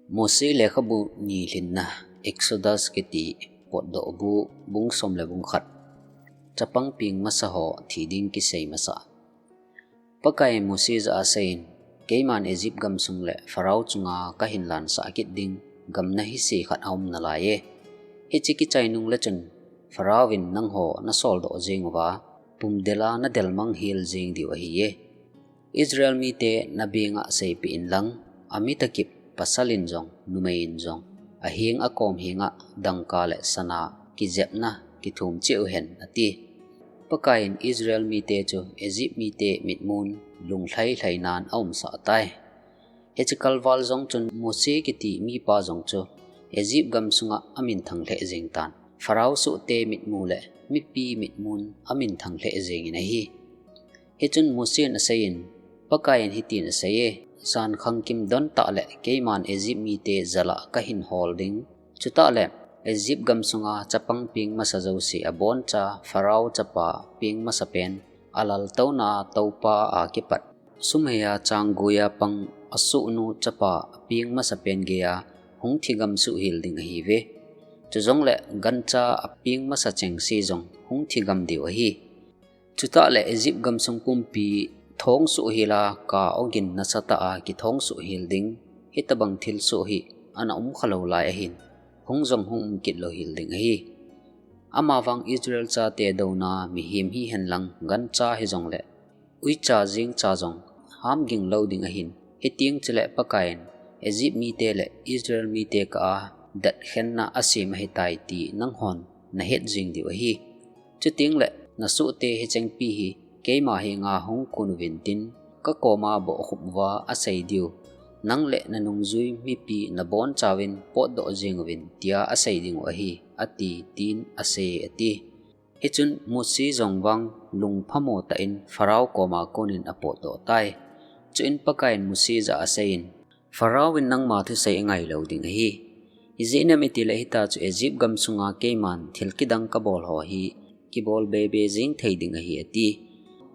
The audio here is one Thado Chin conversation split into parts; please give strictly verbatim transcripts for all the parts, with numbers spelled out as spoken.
Mose lekhabu ni lhinna, Exodus kiti potdoh bu, bung som le bung khat. Chapang peng masa ho thi ding kisei masa. Pakaiyin Mose jah a aseiyin, keiman Egypt gamsung le Pharaoh chunga kahin lansah kit ding gam nahi se khat aum nalaiye. Hiche kichai nung le chun Pharaoh in nangho nasoldoh jeng uva, pumdel a nadel mang hel jeng diu ahiye. Israel mite nabenga seipeh inlang, ami takip pasalin jong, numeiyin jong, aheng akom henga dangka le sana kijepna kithum cheh uhen, ati. Pakaiyin Israel mite chu Egypt mite mitmun lunglhai lhai nan aumsah tai. Hiche kalval jong chun Mose kiti mipa jong chu Egypt gamsunga amin thang lheh jeng tan. Pharaoh sohte mitmu le mipi mitmun amin thang lheh jengin ahi. Hichun Mose in aseiyin, Pakaiyin hitin aseiye, jan khangkim don tah le keiman Egypt mite jal a kahin hol ding. Chutah le Egypt gamsunga chapang peng masa jouse aboncha Pharaoh chapa peng masa pen alaltouna toupa a kipat sum hei a chang guia pang asohnu chapa peng masa pen geiya hung thigam suh hel ding ahiuve. Chujongle gancha apeng masa chengse jong hung thigam diu ahi. Chutah le Egypt gamsung pumpi thong suh hel a ka ogin nasatah a kithong suh hel ding, hitabang thilsoh hi ana um khalou lai ahin, hung jong hung um kit lou hel ding ahi. Amavang Israel chate douna mihem hihen lang gancha hijongle uicha jingcha jong ham ging lou ding ahin, hiteng chule Pakaiyin Egypt mite le Israel mite kah a datkhenna asem ahitai ti nanghon nahet jeng diu ahi. Chuteng le nasohte hichengpi hi keima henga hung kun uvin tin, kakoma bohkhup uva asei diu, nang le nanungjui mipi nabonchauvin potdoh jeng uvin tia asei dingu ahi, ati, tin asei, ati. Hichun Mose jong vang lungphamo tah in Pharaoh koma konin apotdoh tai. Chuin Pakaiyin Mose jah a aseiyin, Pharaoh in nangma thusei angai lou ding ahi. Ijeh inem itile hitia chu Egypt gamsunga keiman thil kidang kabol ho hi kibol bebe jing thei ding ahi, ati.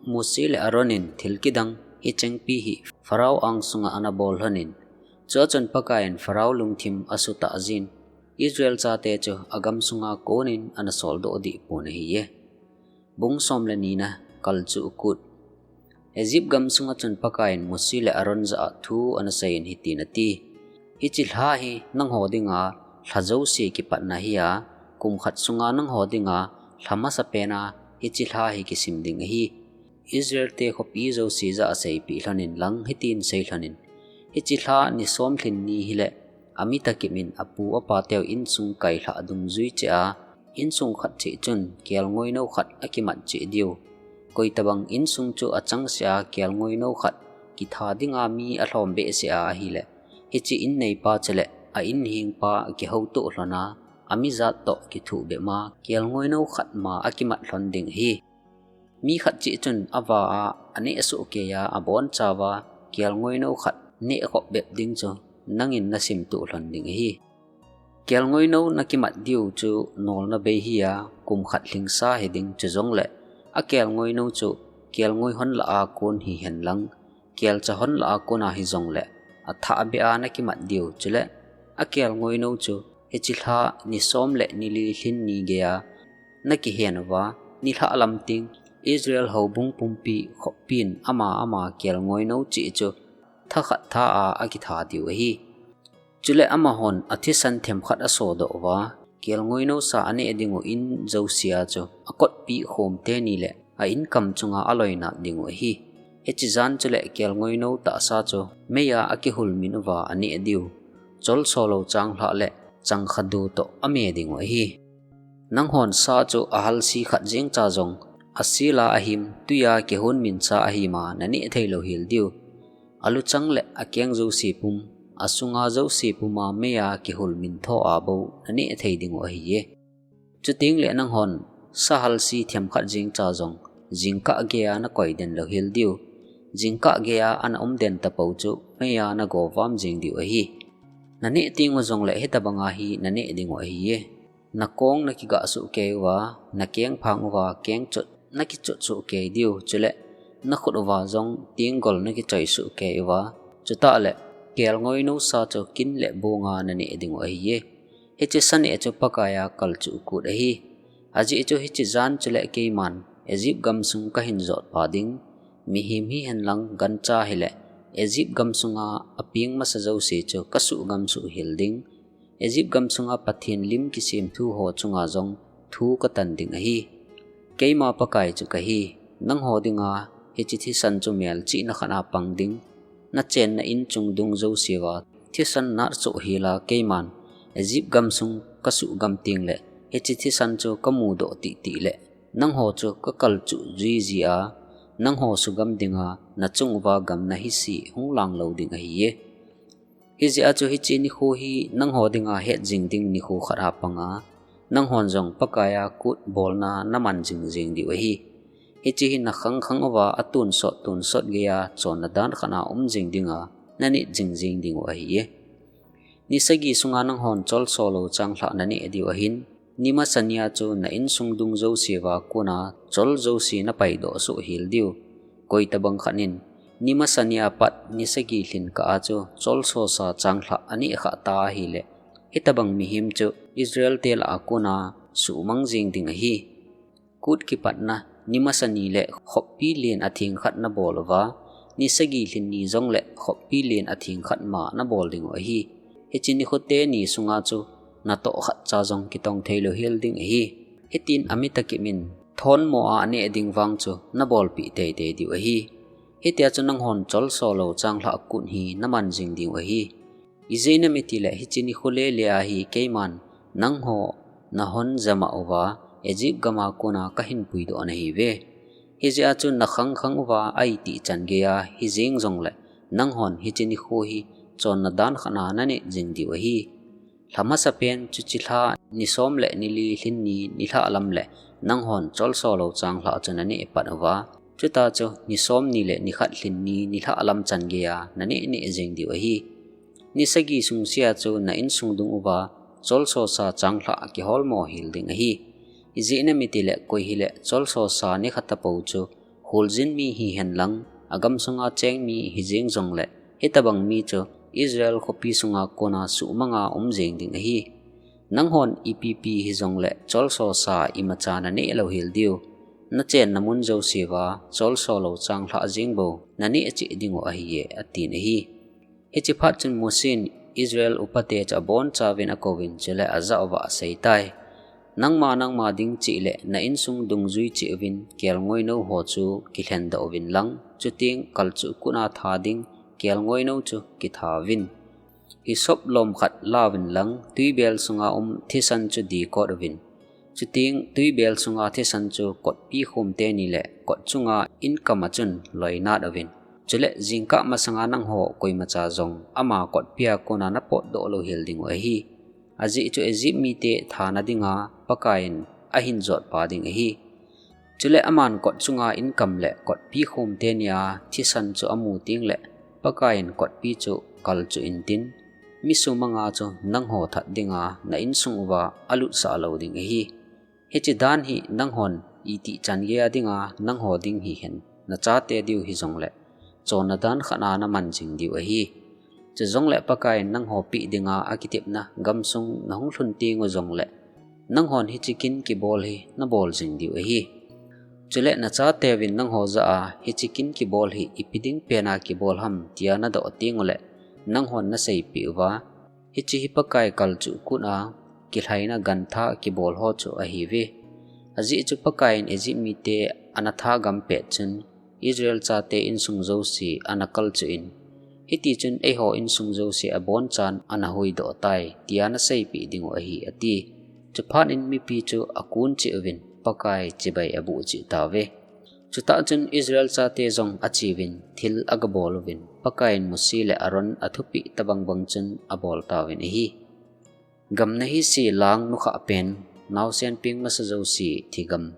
Mose le Aaron in thil kidang hichengpi hi Pharaoh angsunga ana bol lhonin, chua chun Pakaiyin Pharaoh lungthim asutah jin, Israel chate chu agamsunga konin ana soldoh deh pon ahiye. Bung som le nina, kalchuh kut. Egypt gamsunga chun Pakaiyin Mose le Aaron jah a thu ana seiyin hitin ati, Hiche lha hi nangho dinga lha jouse kipatna ahi a, kum khat sunga nangho dinga lha masapena hiche lha hi kisim ding ahi. Israel te khopi jouse jah a seipeh lhonin lang hitin sei lhonin, Hiche lha ni som lhin ni hile, ami takip in apu apa teu insung kailhah dungjui cheh a, insung khat cheh chun kelngoinou khat akimat cheh diu. Koitabang insung chu achangseh a kelngoinou khat kitha dinga mi alhom behseh a ahile, hiche in neipa chule a in hengpa kihoutoh lhon a, amijat toh kithuhbep ma kelngoinou khat ma akimat lhon ding ahi. Mi khat cheh chun ava a aneh soh keiya abonchauva kelngoinou khat neh khop bep ding chu nangin nasimtoh lhon ding ahi. Kelngoinou nakimat diu chu nolna bei hi a, kum khat lhingsa hiding, chujongle akelngoinou chu kelngoi hon lah a kon hihen lang, kelcha hon lah a kon a hijongle athah beh a nakimat diu, chule akelngoinou chu hiche lha ni som le ni li lhin ni geiya nakihen uva, nilhah lam teng Israel houbung pumpi khopin ama ama kelngoinou cheh chu thakhat tha a akitha diu ahi. Chule amahon athisan themkhat asodoh uva, kelngoinou sa aneh dingu in jousea chu akotpi khom teni le a inkam chunga aloinat dingu ahi. Hiche jan chule kelngoinou tahsa chu meiya akihulmin uva aneh diu, cholso lou changlhah le changkhadu toh ame dingu ahi. Nanghon sa chu ahalse khat jengcha jong, asela ahim, tuiya kihunmin sa ahima naneh thei lou hel diu. Aluchang le akeng jouse pum, asunga jouse puma meiya kihulmin thoa bou naneh thei dingu ahiye. Chuteng le nanghon sa halse themkhat jengcha jong jingkah geiya nakoi den lou hel diu. Jingkah geiya ana um den tapou chu meiya nagovam jeng diu ahi. Naneh tengu jongle hitabanga hi naneh dingu ahiye. Nakong nakigah soh kei uva, nakengphang uva kengchot nakichot soh kei diu, chule nakhut uva jong tenggol nakichoi soh kei uva, chutah le kelngoi nou sa chu kin le bonga naneh dingu ahiye. Hiche sa neh chu Pakaiya kalchuh kut ahi. Ajeh chu hiche jan chule keiman Egypt gamsung kahin jotpha ding. Mihem hihen lang gancha hile Egypt gamsunga apeng masa jouse chu kasuhgam suhhel ding. Egypt gamsunga Pathen lim kisemthu ho chunga jong thu katan ding ahi. Keima Pakai chu kahi. Nangho dinga hiche thisan chu melchihna khat a pang ding. Nachenna in chung dung jousea thisan natsoh hela keiman Egypt gamsung kasuhgam tengle hiche thisan chu kamudoh tihtih le nangho chu kakalchuh juijia nangho sugam dinga nachung uva gam nahise hung lang lou ding ahiye. Hijeh a chu hiche nikho hi nangho dinga hetjing ding nikho khat a panga, nanghon jong Pakaiya kut bolna naman jingjing diu ahi. Hiche hi nakhang khang uva atonsot tonsot geiya chonna dan khat a um jing dinga nanit jingjing dingu ahiye. Ni sagi sunga nanghon cholso lou changlhah naneh diu ahin, ni masa nia chu na insung dung jousea kona chol jouse napaidoh suhhel diu. Koitabang khat in ni masa nia pat ni sagi lhin kah a chu cholso sa changlhah aneh khah ta ahile, hitabang mihem chu Israel te lah a kona suhmang jing ding ahi. Kut kipatna ni masa ni le khoppi len atheng khat nabol uva, ni sagi lhin ni jongle khoppi len atheng khat ma nabol dingu ahi. Hiche nikho teni sunga chu natoh khatcha jong kitong thei louhel ding ahi. Hitin amitakip in thonmo a aneh ding vang chu nabolpeh teitei diu ahi. Hitia chu nanghon cholso lou changlhah kut hi naman jing diu ahi. Ijeh inem itile hiche nikho lele a hi keiman nangho nahon jama uva Egypt gama kona kahin puidoh nahiuve. Hijeh a chu nakhang khang uva aitih chan geiya hijeng jongle nanghon hiche nikho hi chonna dan khat a nanit jing diu ahi. Lha masapen chuche lha ni som le ni li lhin ni nilhah lam le nanghon cholso lou changlhah chu naneh pat uva, chuta chu ni som ni le ni khat lhin ni nilhah lam chan geiya naneh neh jing diu ahi. Ni sagi sungsea chu na insung dung uva cholso sa changlhah kiholmo hel ding ahi. Ijeh inem itile koi hile cholso sa nikhat tapou chu kholjin mi hihen lang, agamsunga cheng mi hijeng jongle, hitabang mi chu Israel khopi sunga kona suhmanga um jing ding ahi. Nanghon ipi pi hijongle cholso sa imacha naneh louhel diu. Nachenna mun jousea cholso lou changlhah jeng bou naneh cheh dingu ahiye, atin ahi. Hiche phat chun Mosen Israel upate chu abonchauvin akouvin chule ajah uva aseitai. Nangma nangma ding cheh le na insung dungjui cheh uvin kelngoi nou ho chu kilhendoh uvin lang, chuteng kalchuh kut a tha ding kelngoi nou chu kitha uvin. Hisop lom khat lauvin lang, tuibel sunga um thisan chu dikot uvin. Chuteng tuibel sunga thisan chu kotpi khom teni le kot chunga inkam a chun loinat uvin. Chule jingkah masanga nangho koimacha jong ama kotpia kona napotdoh louhel dingu ahi. Ajeh chu Egypt mite thana dinga Pakaiyin ahin jotpha ding ahi. Chule aman kot chunga inkam le kotpi khom tenia thisan chu amu tengle Pakaiyin kotpi chu kalchuh intin, mi sumanga chu nangho that dinga na insung uva alutsah lou ding ahi. Hiche dan hi nanghon itih chan geiya dinga nangho ding hihen, nachate diu hijongle chonna dan khat a naman jing diu ahi. Chujongle Pakaiyin nangho peh dinga akitepna gamsung nahung lhun tengu jongle nanghon hiche kin kibol hi nabol jing diu ahi. Chule nachateuvin nangho jah a hiche kin kibol hi ipi ding pena kibol ham tia nadoh tengule nanghon naseipeh uva, hiche hi Pakai kalchuh kut a kilhaina gantha kibol ho chu ahiuve. Ajeh chu Pakaiyin Egypt mite ana thagam pet chun Israel chate insung jouse ana kalchuh in, hitichun eiho insung jouse abonchan ana huhdoh tai tia naseipeh dingu ahi, ati. Chuphat in mipi chu akun cheh uvin Pakai chibai aboh cheh tauve. Chutah chun Israel chate jong acheuvin thil agabol uvin Pakaiyin Mose le Aaron athupeh tobang bang chun abol tauvin ahi. Gam nahise lang nukhah pen, naosen peng masa jouse thigam.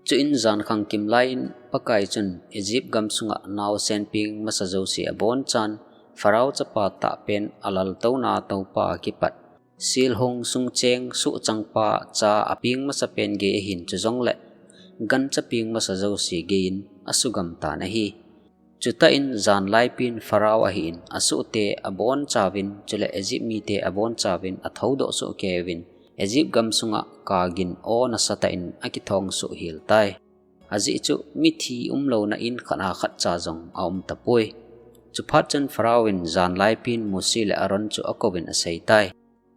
Chuin jan khangkim laiyin Pakai chun Egypt gamsunga naosen peng masa jouse abonchan, Pharaoh chapa tahpen alaltouna toupa akipat, silhung sungcheng suhchangpa cha apeng masapen gei ahin chujongle gancha peng masa jouse geiyin asugam tan ahi. Chutah in janlaipin Pharaoh ahin, asohte abonchauvin, chule Egypt mite abonchauvin, athoudoh sohkeiyuvin, Egypt gamsunga kagin aw nasatah in akithong soh hel tai. Ajeh chu mithi umlouna in khat a khatcha jong aum tapoi. Chuphat chun Pharaoh in janlaipin Mose le Aaron chu akouvin aseitai.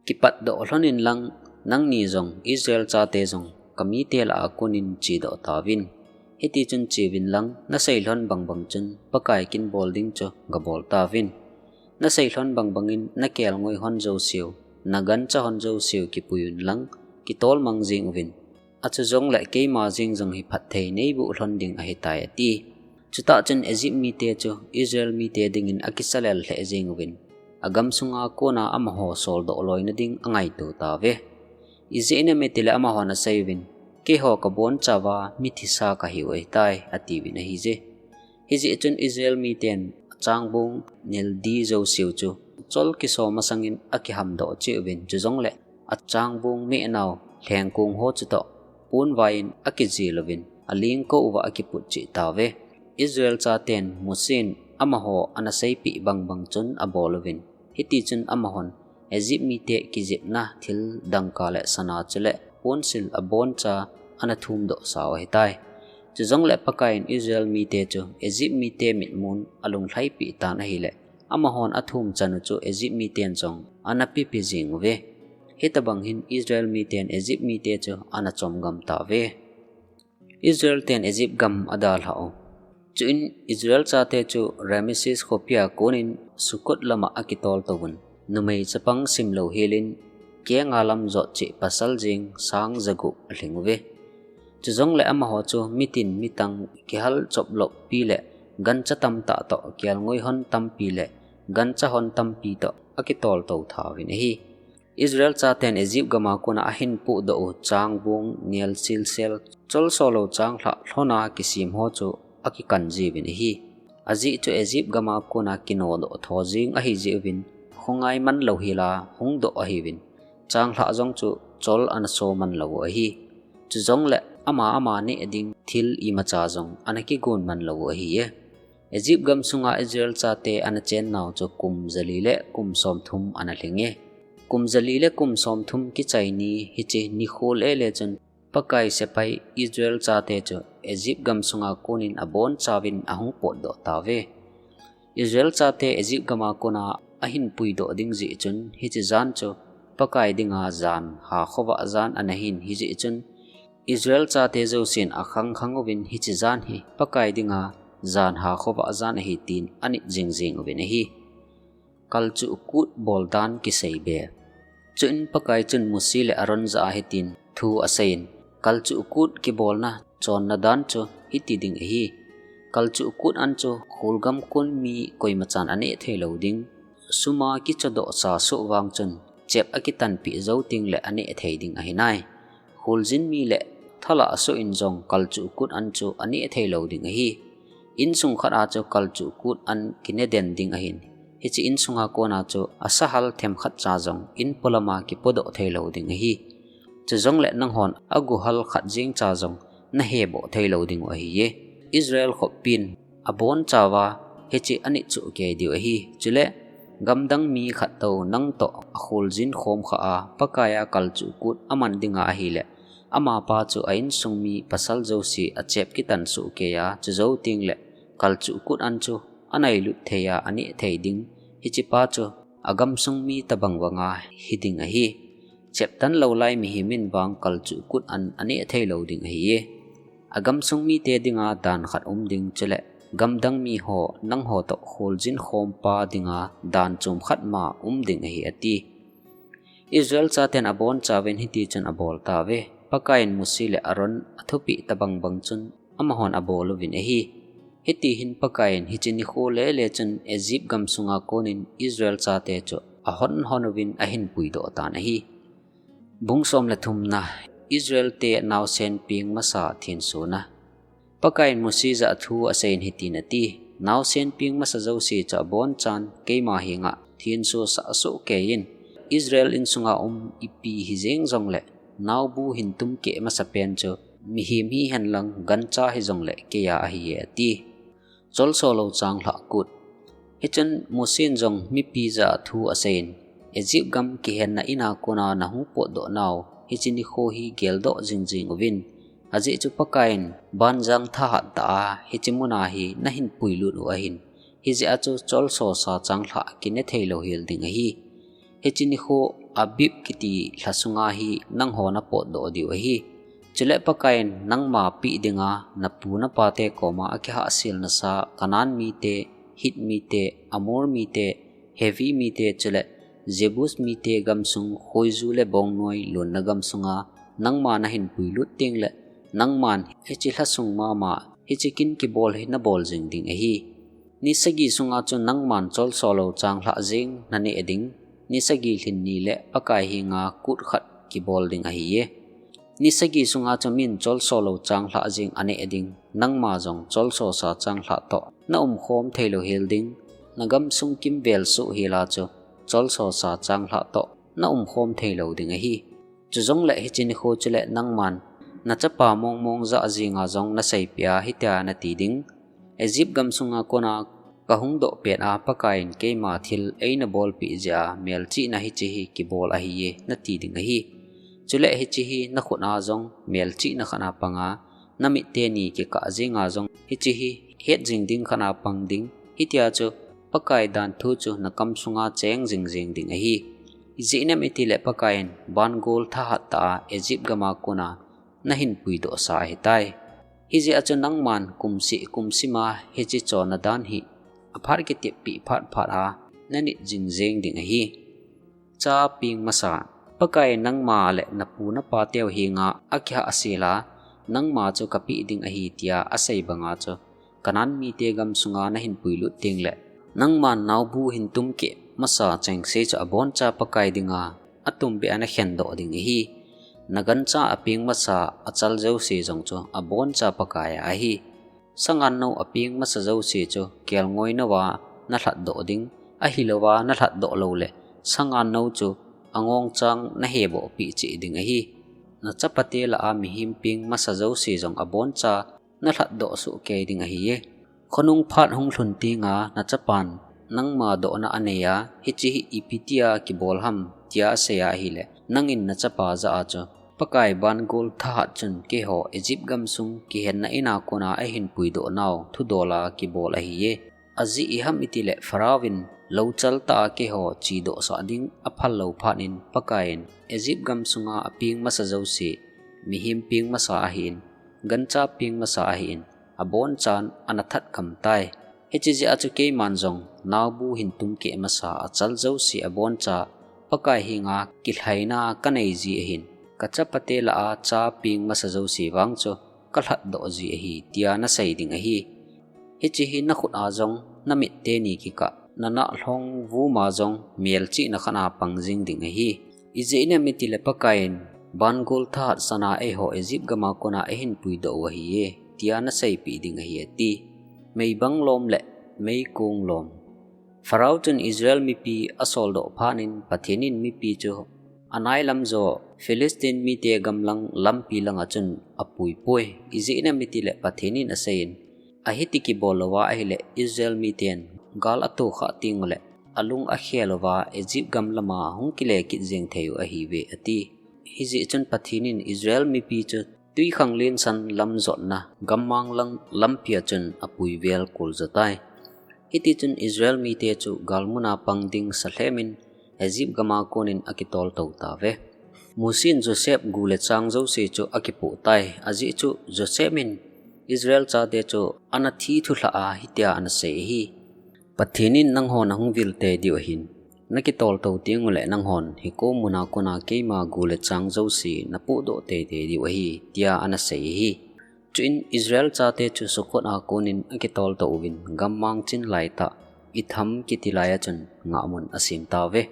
Kipatdoh lhonin lang, nangni jong Israel chate jong kamite lah a konin chedoh tauvin. Hitichun cheuvin lang, nasei lhon bangbang chun Pakai kin bol ding chu gabol tauvin. Nasei lhon bangbangin nakelngoi lhon jouseu, nagancha lhon jouseu kipuiyun lang, kitolmang jenguvin. Achujongle keima jeng jong hi phatthei neiboh lhon ding ahitai, ati. Chutah chun Egypt mite chu Israel mite dingin akisalel lheh jenguvin, agamsunga kona amaho soldoh loina ding angaito tauve. Ijeh inem itile amahon aseiyuvin, keiho kabonchauva mithisa kahiu ahitai, atiuvin ahije. Hijeh chun Israel miten achangbong neldi jouseu chu chol kiso masangin akihamdoh cheh uvin, chujongle achangbong mehnau lhengkong ho chutoh ponvaiyin akijel uvin, alengkou uva akiput cheh tauve. Israel chaten Mosen amaho anaseipeh bangbang chun abol uvin, hitichun amahon Egypt mite kijepna thil dangka le sana chule ponsil aboncha anathumdoh sau ahitai. Chujongle Pakaiyin Israel mite chu Egypt mite mitmun alunglhaipeh tan ahile, amahon athum chanu chu Egypt miten jong anapepe jenguve. Hitobang hin Israel miten Egypt mite chu anachomgam tauve. Israel ten Egypt gam adalhah u. Chuin Israel chate chu Rameses khopia konin Sukkot lama akitoltouvun, numei chapang simlou helin, kenga lam jot cheh pasal jeng sang jagup alhinguve. Chujongle amaho chu mitin mitang kihal choploppi le gancha tamtah toh kelngoi lhon tampi le gancha lhon tampi toh akitoltou thauvin ahi. Israel chaten Egypt gama kona ahin pohdoh u changbong nelselsel, cholsolou changlhah lhona kisem ho chu akikan jiuvin ahi. Ajeh chu Egypt gama kona kinodoh tho jeng ahijeh uvin, khongai manlou hela hungdoh ahiuvin, changlhah jong chu chol anaso manlou u ahi. Chujongle ama ama neh ding thil imacha jong anakigon manlou u ahiye. Egypt gamsunga Israel chate anachennau chu kum jali le kum somthum analhinge. Kum jali le kum somthum kichai ni hiche nikho lele chun Pakai sepai Israel chate chu Egypt gamsunga konin abonchauvin ahung potdoh tauve. Israel chate Egypt gama kona ahin puidoh ding jeh chun hiche jan chu Pakai dinga jan hakhovah jan anahin, hijeh chun Israel chate jousen akhangkhang uvin hiche jan hi Pakai dinga jan hakhovah jan ahi tin anit jingjing uvin ahi. Kalchuh kut boldan kiseibe. Chuin Pakai chun Mose le Aaron jah a hitin thu aseiyin, kalchuh kut kibolna chonna dan chu hiti ding ahi. Kalchuh kut an chu kholgam kon mi koimachan aneh theilou ding, suma kichodohsa soh vang chun chep akitanpeh jou tengle aneh thei ding ahinai. Kholjin mi le thalah soh in jong kalchuh kut an chu aneh theilou ding ahi. Insung khat a chu kalchuh kut an kineden ding ahin, hiche insunga kona chu asahal themkhat cha jong inpolama kipodoh theilou ding ahi. Chujongle nanghon aguhal khat jeng cha jong naheboh theilou dingu ahiye. Israel khoppin abonchauva hiche anit sohkei diu ahi. Chule gamdang mi khattou nangtoh akholjin khomkhah a Pakaiya kalchuh kut aman dinga ahile, amapa chu a insung mi pasal jouse achep kitan sohkeiya, chujou tengle kalchuh kut an chu anailut theiya aneh thei ding, hichepa chu agamsung mi tobang banga hiding ahi. Cheptan lou lai mihemin vang kalchuh kut an aneh theilou ding ahiye. Agamsung mite dinga dan khat um ding chule gamdang miho nangho toh kholjin khompa dinga dan chom khat ma um ding ahi, ati. Israel chaten abonchauvin hitichun abol tauve. Pakaiyin Mose le Aaron athupeh tobang bang chun amahon abol uvin ahi. Hitihin Pakaiyin hiche nikho lele chun Egypt gamsunga konin Israel chate chu ahon hon uvin ahin puidoh tan ahi. Bung som le thumna, Israel te naosen peng masa thensona. Pakaiyin Mose jah a thu aseiyin hitin ati, naosen peng masa jouse chu abonchan keima henga thenso sah sohkeiyin, Israel insunga um ipi hijeng jongle naobu hin tumkeh masapen chu mihem hihen lang gancha hijongle keiya ahiye, ati. Cholso lo changlhah kut. Hichun Mosen jong mipi jah a thu aseiyin, Egypt gam kihenna ina kona nahung potdoh nau, hiche nikho hi geldoh jingjing uvin. Ajeh chu Pakaiyin banjang thahat tah a hiche muna hi nahin puilut u ahin. Hijeh a chu cholso sa changlhah kine thei lou hel ding ahi. Hiche nikho Abib kiti lha sunga hi nangho napotdoh diu ahi. Chule Pakaiyin nangma peh dinga napu napate koma akihahselna sa Canaan mite, Hit mite, Amor mite, Hivi mite chule Jebus mite gamsung khoiju le bongnoi lonna gamsunga nangma nahin puilut tengle nangman hiche lha sung mama hiche kin kibol hi nabol jing ding ahi. Ni sagi sunga chu nangman cholso lo changlhah jeng naneh ding, ni sagi lhin ni le Pakai henga kut khat kibol ding ahiye. Ni sagi sunga chu min cholso lo changlhah jeng aneh ding, nangma jong cholso sa changlhah toh naumkhom thei lou hel ding, nagamsung kimvel soh hela chu cholso sa changlhah toh naumkhom thei lou ding ahi. Chujongle hiche nikho chule nangman nachapa mongmong jah jenga jong naseipeh a hitia nati ding, Egypt gamsunga kona kahung doh pet a Pakaiyin keima thil eina bolpeh jeh a melchihna hiche hi kibol ahiye, nati ding ahi. Chule hiche hi nakhut a jong melchihna khat a panga, namit teni kikah jenga jong hiche hi het jing ding khat a pang ding, hitia chu Pakai danthu chu nakam sunga cheng jingjing ding ahi. Ijeh inem itile Pakaiyin bangol thahat tah a Egypt gama kona nahin puidoh sa ahitai. Hijeh a chu nangman kumseh kumsima hiche chonna dan hi aphat kiteppi phat phat a nanit jingjing ding ahi. Cha peng masa. Pakaiyin nangma le napu napateu henga akihahsel a, nangma chu kapeh ding ahi tia asei banga chu Canaan mite gamsunga nahin puilut tengle nangman naobu hin tumkeh masa chengse chu aboncha Pakai dinga atumbeh a nakhendoh ding ahi. Nagancha apeng masa achal jouse jong chu aboncha Pakai a ahi. Sangan nou apeng masa jouse chu kelngoi nou a nalhatdoh ding, ahilouva nalhatdoh loule sangan nou chu angongchang naheboh peh cheh ding ahi. Nachapate lah a mihem peng masa jouse jong aboncha nalhatdoh sohkei ding ahiye. Khonung phat hung lhun tenga nachapan nangma dohna anei a, hiche hi ipi tia kibol ham tia asei a ahile, nangin nachapa jah a chu Pakai bangol thahat chun keiho Egypt gamsung kihenna ina kona ahin puidoh nau thudola kibol ahiye. Ajeh iham itile Pharaoh in louchal tah a keiho chedohsah ding aphal lou phat in Pakaiyin Egypt gamsunga apeng masa jouse, mihem peng masa ahin, gancha peng masa ahin, abonchan anathat kamtai. Hiche jeh a chu keiman jong naobu hin tumkeh masa achal jouse aboncha Pakai henga kilhaina kanei ji ahin, kachapate lah a cha peng masa jouse vang chu kalhatdoh ji ahi tia nasei ding ahi. Hiche hi nakhut a jong namit teni kikah, nanah lhong vuma jong melchihna khat a pang jing ding ahi. Ijeh inem itile Pakaiyin bangol thahat sana eiho Egypt gama kona eihin puidoh u ahiye tia naseipeh ding ahi ati. Meibang lom le meikong lom. Pharaoh chun Israel mipi asoldoh phat in Pathen in mipi chu anailam jo Philistine mite gamlang lampi langa chun apuipoi. Ijeh inem itile Pathen in aseiyin, ahiti kibol louva ahile Israel miten gal atohkhah tengule alung akhel uva Egypt gam lama hung kile kit jeng thei u ahiuve ati. Hijeh chun Pathen in Israel mipi chu twikhanglen san lam jotna gammang lang lampia chun apuivel kol jotai. Hitichun Israel mite chu galmuna pang ding salhemin Egypt gama konin akitoltou tauve. Mosen Joseph gu le chang jouse chu akipoh tai. Ajeh chu Joseph in Israel chate chu anathi thulhah a hitia anasei ahi. Pathen in nanghon ahung vil tei diu ahin, nakitoltou tengule nanghon hikom muna kona keima gu le chang jouse napohdoh teitei diu ahi, tia anasei ahi. Chuin Israel chate chu Sukkot a konin akitoltou uvin gammang chin laitah Etham kiti laiya chun ngahmun asem tauve.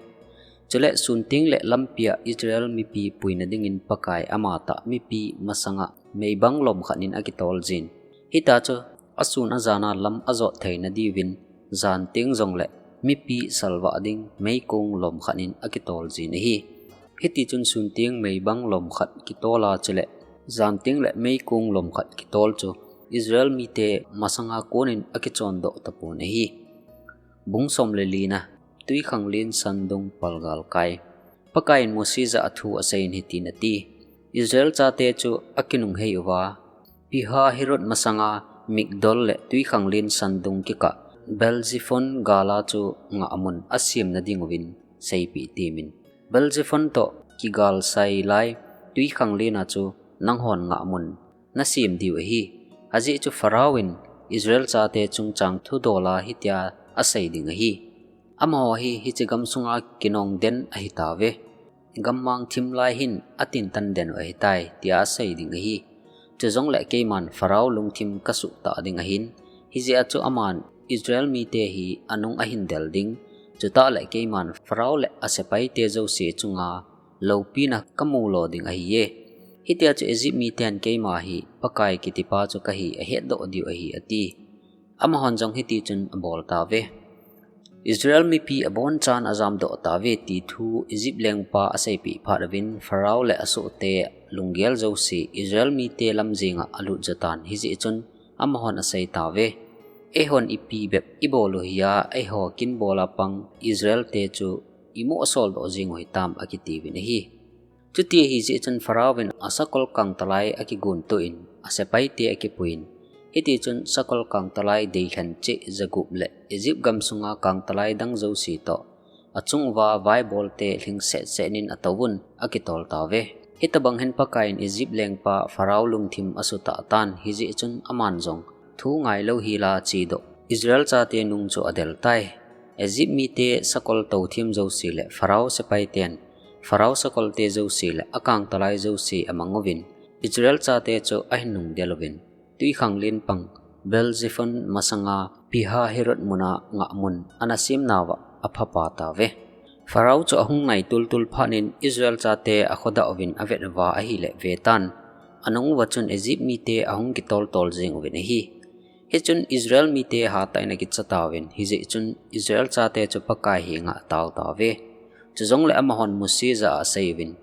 Chule sun tengle lampia Israel mipi puina dingin Pakai amatah mipi masanga meibang lom khat in akitol jin. Hita chu asun ajana lam ajot theina diuvin jan teng jongle mipi salvah ding meikong lom khat in akitol jin ahi. Hitichun sun teng meibang lom khat kitola chule jan tengle meikong lom khat kitol chu Israel mite masanga konin akichondoh tapon ahi. Bung som le lina, Tuikhanglen sandung palgal kai. Pakaiyin Mose jah a thu aseiyin hitin ati, Israel chate chu akinunghei uva, Pi-hahiroth masanga Migdol le Tuikhanglen sandung kikah Baal-zephon gala chu ngahmun asemna dinguvin seipeh temin. Baal-zephon toh kigalsai lai Tuikhanglen a chu nanghon ngahmun nasem diu ahi. Ajeh chu Pharaoh in Israel chate chungchang thudola hitia asei ding ahi. Amaho hi hiche gamsunga kinongden ahitauve. Gammang thim lai hin atintan den u ahitai, tia asei ding ahi. Chujongle keiman Pharaoh lungthim kasuhtah ding ahin, hijeh a chu aman Israel mite hi anung ahin del ding, chutah le keiman Pharaoh le asepaite jouse chunga loupina kamu lo ding ahiye. Hitia chu Egypt miten keima hi Pakai kitipa chu kahi ahetdoh diu ahi, ati. Amahon jong hitichun abol tauve. Israel mipi abonchan ajamdoh tauve ti thu Egypt lengpa aseipeh phat uvin Pharaoh le asohte lunggel jouse Israel mite lamjenga alut jotan, hijeh chun amahon asei tauve. Eihon ipi bep ibol u hia, eiho kin bola pang Israel te chu imoh soldoh jing u hitam, akitiuvin ahi. Chuti ahijeh chun Pharaoh in asakol kangtalai akigontoh in, asepaite akipuiyin. Hitichun sakol kangtalai deilhen cheh jagup le Egypt gamsunga kangtalai dang jouse toh achunguva vaibolte lhingsetset in atouvun, akitol tauve. Hitobang hin Pakaiyin Egypt lengpa Pharaoh lungthim asutah tan, hijeh chun aman jong thu ngailou hela chedoh Israel chate nung chu adeltai. Egypt mite sakol touthim jouse le Pharaoh sepaiten Pharaoh sakolte jouse le akangtalai jouse amanguvin, Israel chate chu ahin nungdel uvin, Tuikhanglen pang Baal-zephon masanga Pi-hahiroth muna ngahmun anasemnauva aphapa tauve. Pharaoh chu ahung nai tultul phat in Israel chate akhodah uvin avet uva ahile vetan, anunguva chun Egypt mite ahung kitoltol jeng uvin ahi. Hichun Israel mite hatah in akicha tauvin, hijeh chun Israel chate chu Pakai henga atao tauve. Chujongle amahon Mose jah a aseiuvin,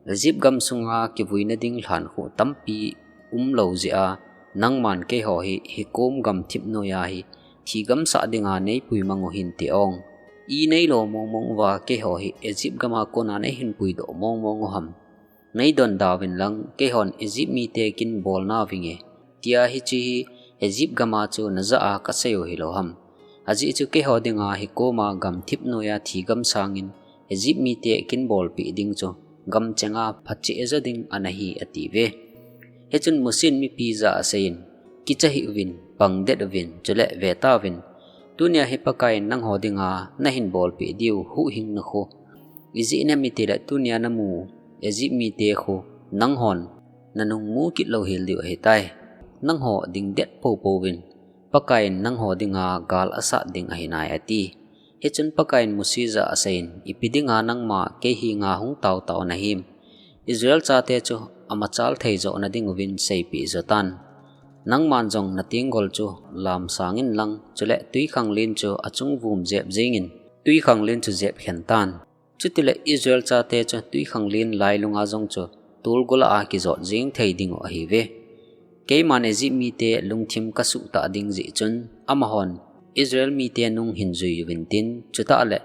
Egypt gamsunga kivuina ding lhankhuh tampi umlou jeh a, nangman keiho hi hikom gamthip noiya hi thigam sah dinga neipui mang u hinte ong. Ineilo mongmong uva keiho hi Egypt gama kona neihin puidoh mongmong u ham. Neidonda uvin lang, keihon Egypt mite kin bolnauvinge, tia hiche hi Egypt gama chu najah a kasei u hilou ham. Ajeh chu keiho dinga hikoma gamthip noiya thigam sangin Egypt mite kin bolpeh ding chu gamchenga phacheh jo ding anahi, atiuve. Hichun Mosen mipi jah a aseiyin, Kicha hih uvin, pangdet uvin, chule vetauvin, tunia hi Pakaiyin nangho dinga nahin bolpeh diu huhhingna khu, ijeh inem itile tunia namu Egypt mite khu nanghon nanung mu kit lou hel diu ahitai. Nangho dingdet poupou vin, Pakaiyin nangho dinga gal asat ding ahinai, ati. Hichun Pakaiyin Mose jah a aseiyin, Ipi dinga nangma kei henga hung taotao nahim? Israel chate chu amachal thei johna dinguvin seipeh jotan. Nangman jong natenggol chu lamsangin lang, chule twikhanglen chu achung vum jep jengin, twikhanglen chu jep khen tan. Chutile Israel chate chu twikhanglen lailunga jong chu tolgo lah a kijot jeng thei dingu ahiuve. Keiman Egypt mite lungthim kasuhtah ding jeh chun, amahon Israel mite nung hin jui uvintin, chutah le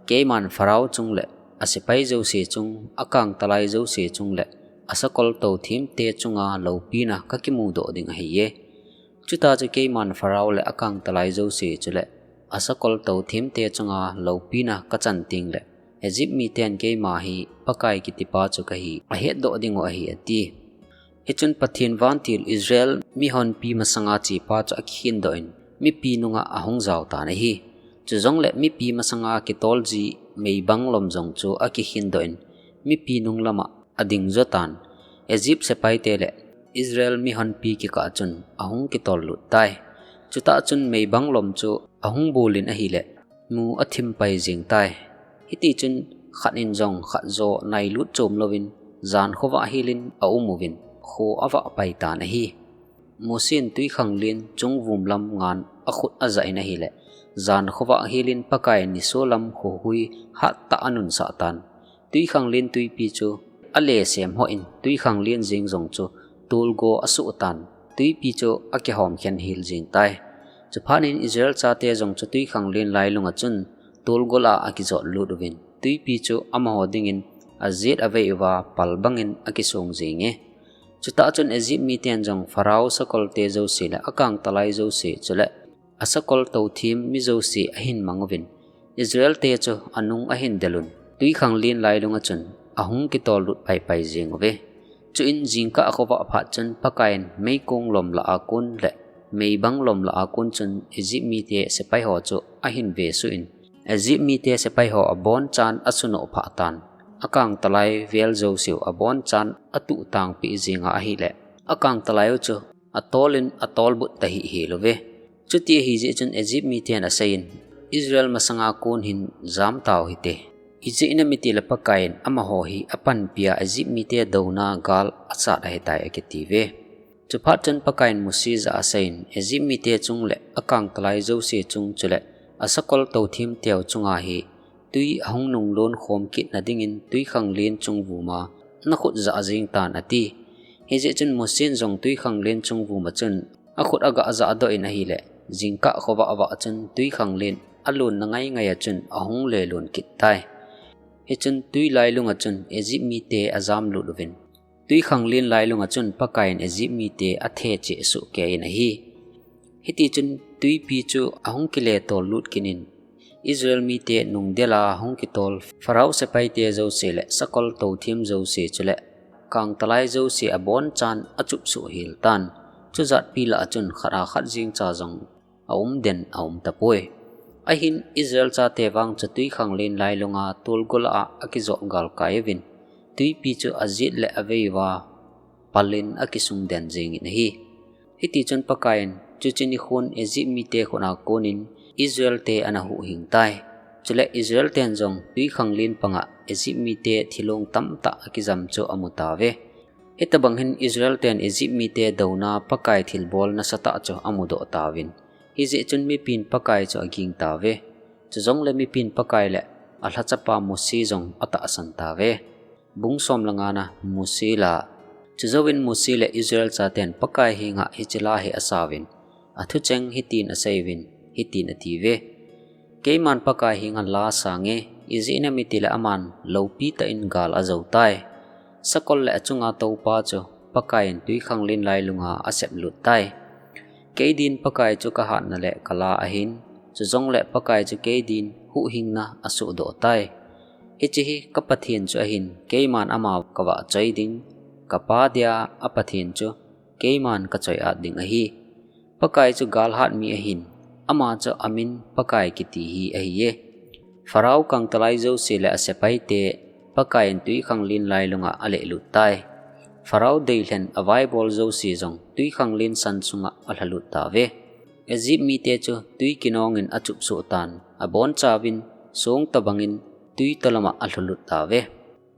keiman Pharaoh chung le asepai jouse chung, akangtalai jouse chung le asakol touthimte chunga loupina kakimudoh ding ahiye. Chuta chu keiman Pharaoh le akangtalai jouse chule asakol touthimte chunga loupina kachan tengle, Egypt miten keima hi Pakai kitipa chu kahi ahetdoh dingu ahi, ati. Hichun Pathen vantil Israel mihonpi masanga chepa chu akikhendoh in, mipi nunga ahung jaotan ahi. Chujongle mipi masanga kitolji meibang lom jong chu akikhendoh in, mipi nung lama ading jotan. Egypt sepaite le Israel mihonpi kikah chun ahung kitol lut tai. Chutah chun meibang lom chu ahung bolin ahile, mu athim pai jeng tai. Hitichun khat in jong khat jo nailut chom louvin, jan khovah helin aum uvin, kho avah pai tan ahi. Mosen twikhanglen chung vum lam ngan akhut ajah in ahile, jan khovah helin Pakai nisolam khohui hattah anunsah tan. Twikhanglen twipi chu alesem hoh in, twikhanglen jeng jong chu tolgo asoh tan. tuipi chu akihom khen hel jing tai. Chuphat in Israel chate jong chu tuikhanglen lailunga chun tolgol a akijot lut uvin, tuipi chu amaho dingin ajet avei uva pal bangin akisong jinge. Chutah chun Egypt miten jong Pharaoh sakolte jouse le akangtalai jouse chule asakol tothim mi jouse ahin mang uvin, Israel te chu anung ahin del un, tuikhanglen lailunga chun ahung kitol lut paipai jing uve. Chuin jingkah akhovah phat chun Pakaiyin meikong lom lah a kon le meibang lom lah a kon chun Egypt mite sepai ho chu ahin vesuh in, Egypt mite sepai ho abonchan asunoh phah tan, akangtalai vel jouseu abonchan atuhtangpeh jinga ahile, akangtalai u chu atolin atolbut tahih hel uve. Chuti ahi jeh chun Egypt miten aseiyin, Israel masanga kon hin jam tau hite. Ijeh inem itile Pakaiyin amaho hi apanpia Egypt mite douna gal asat ahitai akiti uve. Chuphat chun Pakaiyin Mose jah a aseiyin, Egypt mite chung le akangtalai jouse chung chule asakol tothim teu chunga hi tui ahung nunglon khom kitna dingin tuikhanglen chungvuma nakhut jah jing tan ati. Hijeh chun Mosen jong tuikhanglen chungvuma chun akhut aga jah doh in ahile, jingkah khovah vah chun tuikhanglen alonna ngaingai a chun ahung lelon kit tai. Hichun tui lailunga chun Egypt mite ajam lut uvin, tuikhanglen lailunga chun Pakaiyin Egypt mite athecheh soh kei in ahi. Hitichun tuipi chu ahung kile tol lut kit in, Israel mite nungdel a hung kitol Pharaoh sepaite jouse le sakol tothim jouse chule kangtalai jouse abonchan achupsuh hel tan. Chujatpi lah a chun khat a khat jengcha jong aum den aum tapoi. Ahin Israel chate vang chu tuikhanglen lailunga tolgol a akijot galkai uvin, tuipi chu ajet le avei uva palin akisung den jingin ahi. Hitichun Pakaiyin chuche nikhon Egypt mite khut a konin Israel te ana huhhing tai. Chule Israel ten jong tuikhanglen panga Egypt mite thilong tamtah akijam chu amu tauve. Hitabang hin Israel ten Egypt mite douna Pakai thilbol nasatah chu amudoh tauvin, hijeh chun mipin Pakai chu aging tauve. Chujongle mipin Pakai le alhachapa Mose jong atahsan tauve. Bung som le ngana, Mose la. Chujouvin Mose le Israel chaten Pakai henga hiche la hi asauvin, athucheng hitin aseiuvin, hitin atiuve, Keiman Pakai henga la asange, ijeh inem itile aman loupi tah in gal ajou tai. Sakol le achunga toupa chu Pakaiyin tuikhanglen lailunga aseplut tai. Keidin Pakai chu kahatna le kala ahin, chujongle Pakai chu keidin huhhingna asohdoh tai. Hiche hi ka Pathen chu ahin, keiman ama kavahchoi ding, kapa dia a Pathen chu keiman kachoi-at ding ahi. Pakai chu galhat mi ahin, ama chu amin Pakai kiti hi ahiye. Pharaoh kangtalai jouse le asepaite Pakaiyin tuikhanglen lailunga alehlut tai. Pharaoh deilhen avaibol jouse jong tuikhanglen san sunga alhalut tauve. Egypt mite chu tui kinongin achupsuh tan, abonchauvin song tobangin tui tolama alhulut tauve.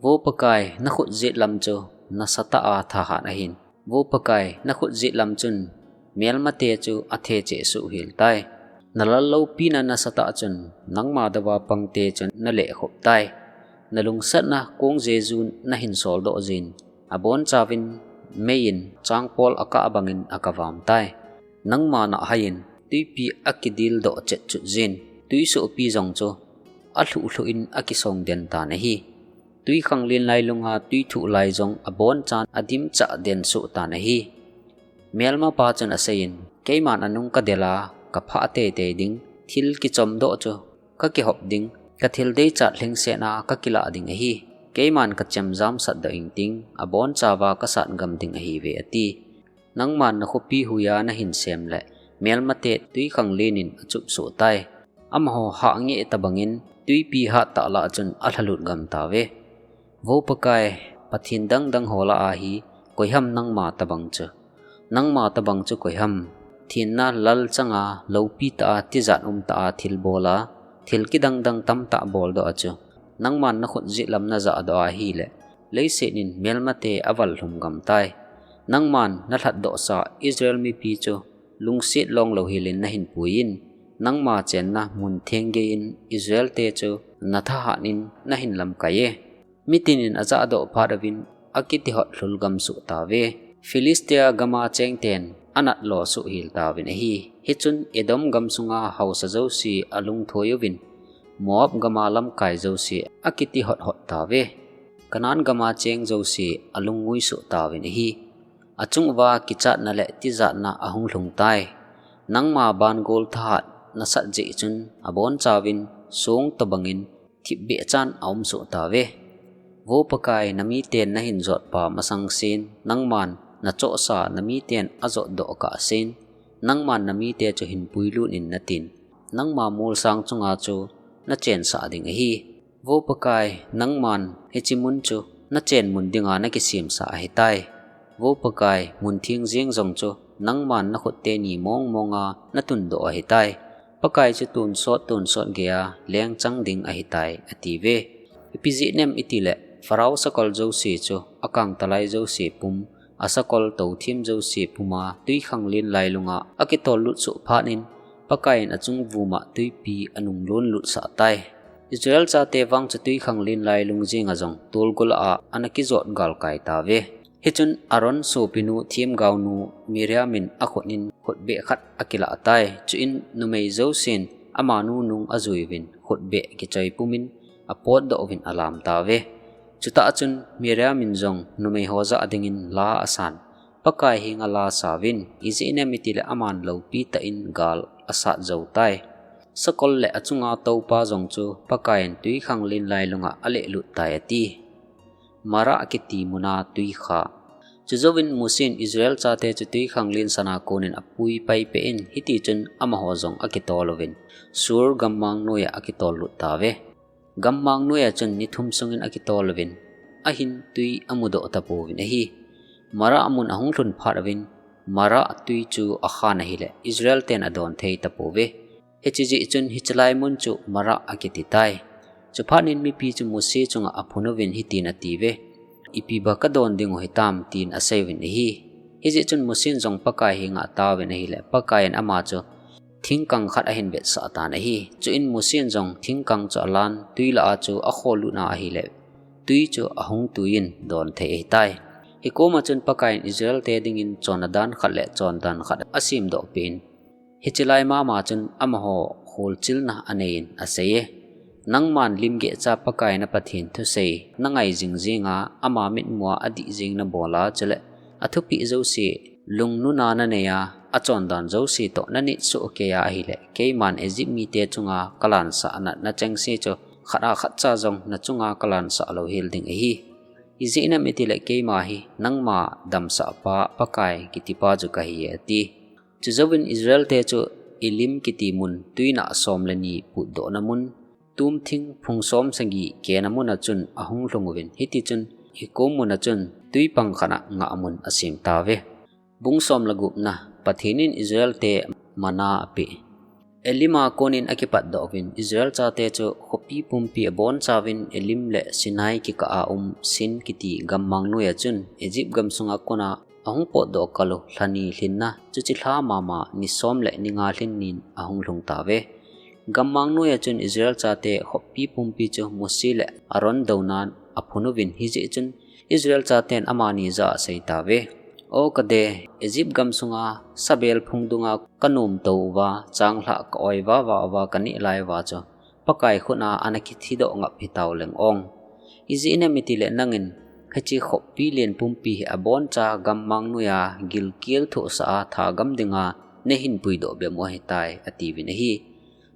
Vo Pakai, nakhut jetlam chu nasatah a thahat ahin, Vo Pakai, nakhut jetlam chun melmate chu athecheh soh hel tai. Nalal loupina nasatah chun nangma douva pangte chu nalehkhop tai. Nalungsatna kong jeju nahin soldoh jin, abonchauvin meiyin changpol akah bangin akavam tai. Nangma nahhaiyin tuipi akidildoh chetchut jin, tuisohpi jong chu alhuhlhuh in akisong den tan ahi. Tuikhanglen lailunga tui thuh lai jong abonchan adimchah den soh tan ahi. Melmapa chun aseiyin, keiman anung kadel a kaphah teitei ding, thil kichomdoh chu kakihop ding, kathil deichat lhingsetna kakilah ding ahi. Keiman kachemjam satdoh ingting, abonchauva kasatgam ding ahiuve ati. Nangman nakhopi huiya nahin sem le melmate tuikhanglen in achupsuh tai. Amaho hah ngeh tobangin tuipi hattah lah a chun alhalut gam tauve. Vo Pakai, pathen dangdang ho lah a hi koiham nangma tobang chu? Nangma tobang chu koiham? Thenna lal changa loupi tah a tijat umtah a thilbol a, thil kidangdang tamtah boldoh a chu nangman nakhut jetlam najahdoh ahile, leiset in melmate avallhum gam tai. Nangman nalhatdohsa Israel mipi chu lungset longlou helin nahin puiyin, nangma chenna mun theng geiyin Israelte chu nathahat in nahin lamkaiye. Mitinin ajahdoh phat uvin akitihot lhul gam soh tauve. Philistia gama chengten anat lo suh hel tauvin ahi. Hichun Edom gam sunga haosa jouse alungthoi uvin, Moab gama lamkai jouse akiti hot hot tauve. Canaan gama cheng jouse alungngui suh tauvin ahi. Achung uva kichatna le tijatna ahung lhung tai. Nangma bangol thahat nasat jeh chun abonchauvin song tobangin thipbeh chan aum suh tauve. Vo Pakai, namiten nahin jotpa masang sen, nangman nachohsa namiten ajotdoh kah sen, nangman namite chu hin puilut in natin, nangma molsang chunga chu nachensah ding ahi. Vo Pakai, nangman hiche mun chu nachen mun dinga nakisemsah ahitai. Vo Pakai, mun theng jeng jong chu nangman nakhut teni mong monga natundoh ahitai. Pakai chu tonsot tonsot geiya lengchang ding ahitai, atiuve. Ipi jeh inem itile, Pharaoh sakol jouse chu, akangtalai jouse pum, asakol tothim jouse puma twikhanglen lailunga akitol lut suh phat in, Pakaiyin achung vuma twipi anung lon lutsah tai. Israel chate vang chu twikhanglen lailung jenga jong tolgol a ana kijot galkai tauve. Hichun Aaron sopinu themgaonu Miriam in akhut in khutbeh khat akilah tai. Chuin numei jousen amanu nung ajuiuvin khutbeh kichoi pumin apotdoh uvin alam tauve. Chutah chun Miriam in jong numei ho jah dingin la asan. Pakai henga la asauvin, ijeh inem itile aman loupi tah in gal asat jou tai. Sakol le achunga toupa jong chu Pakaiyin twikhanglen lailunga alehlut tai ati. Marah kiti muna twikha. Chujouvin Mosen Israel chate chu twikhanglen sana konin apui paipeh in, hitichun amaho jong akitol uvin, Shur gammang noiya akitol lut tauve. Gammang noiya chun ni thum sungin akitol uvin, ahin twi amudoh tapouvin ahi. Marah mun ahung lhun phat uvin, Marah twi chu akhan ahile, Israel ten adon thei tapouve. Hiche jeh chun hiche lai mun chu Marah akiti tai. Chuphat in mipi chu Mose chunga aphun uvin hitin atiuve, Ipi ba kadon diu hitam, tin aseiuvin ahi. Hijeh chun Mosen jong Pakai henga ataovin ahile, Pakaiyin ama chu thingkang khat ahin vetsah tan ahi. Chuin Mosen jong thingkang chu alan, twi lah a chu akholut na ahile, twi chu ahung tuiyin don thei ahitai. Hikoma chun Pakaiyin Israel te dingin chonna dan khat le chondan khat asemdoh peh in, hiche lai mama chun amaho kholchilna aneiyin aseiye, Nangman limgehcha Pakai na Pathen thusei nangai jing jinga, ama mitmua adih jing nabola, chule athupeh jouse lungnuna naneiya, achondan jouse toh nanit soh keiya ahile, keiman Egypt mite chunga kalansah natna chengse chu khat a khatcha jong nachunga kalansah louhel ding ahi. Ijeh inem itile keima hi nangma damsahpa Pakai kitipa chu kahi, ati. Chujouvin Israel te chu Elim kiti mun, twinah som le ni putdohna mun, tumthing phung som sagi kena muna chun ahung lhung uvin, hitichun hikom muna chun twipang khat a ngah mun asem tauve. Bung som le gupna, Pathen in Israel te manna apeh. Elim a konin akipatdoh uvin, Israel chate chu khopi pumpi abonchauvin Elim le Sinai kikah a um Sin kiti gammang noiya chun Egypt gam sunga kona ahung potdoh kal u lha ni lhinna, chuche lha mama ni som le ni nga lhin nin ahung lhung tauve. Gammang noiya chun Israel chate khopi pumpi chu Mose le Aaron douna aphun uvin, hijeh chun Israel chaten amani jah a asei tauve, O kade, Egypt gam sunga sabel phung dunga kanomtou uva, changlhah ka-oi vava uva kaneh lai uva chu Pakai khut a ana kithidoh ngap hitau leng ong. Ijeh inem itile nangin hiche khopi len pumpi hi aboncha gammang noiya gilkel thohsah a thagam dinga neihin puidoh bep u ahitai, atiuvin ahi.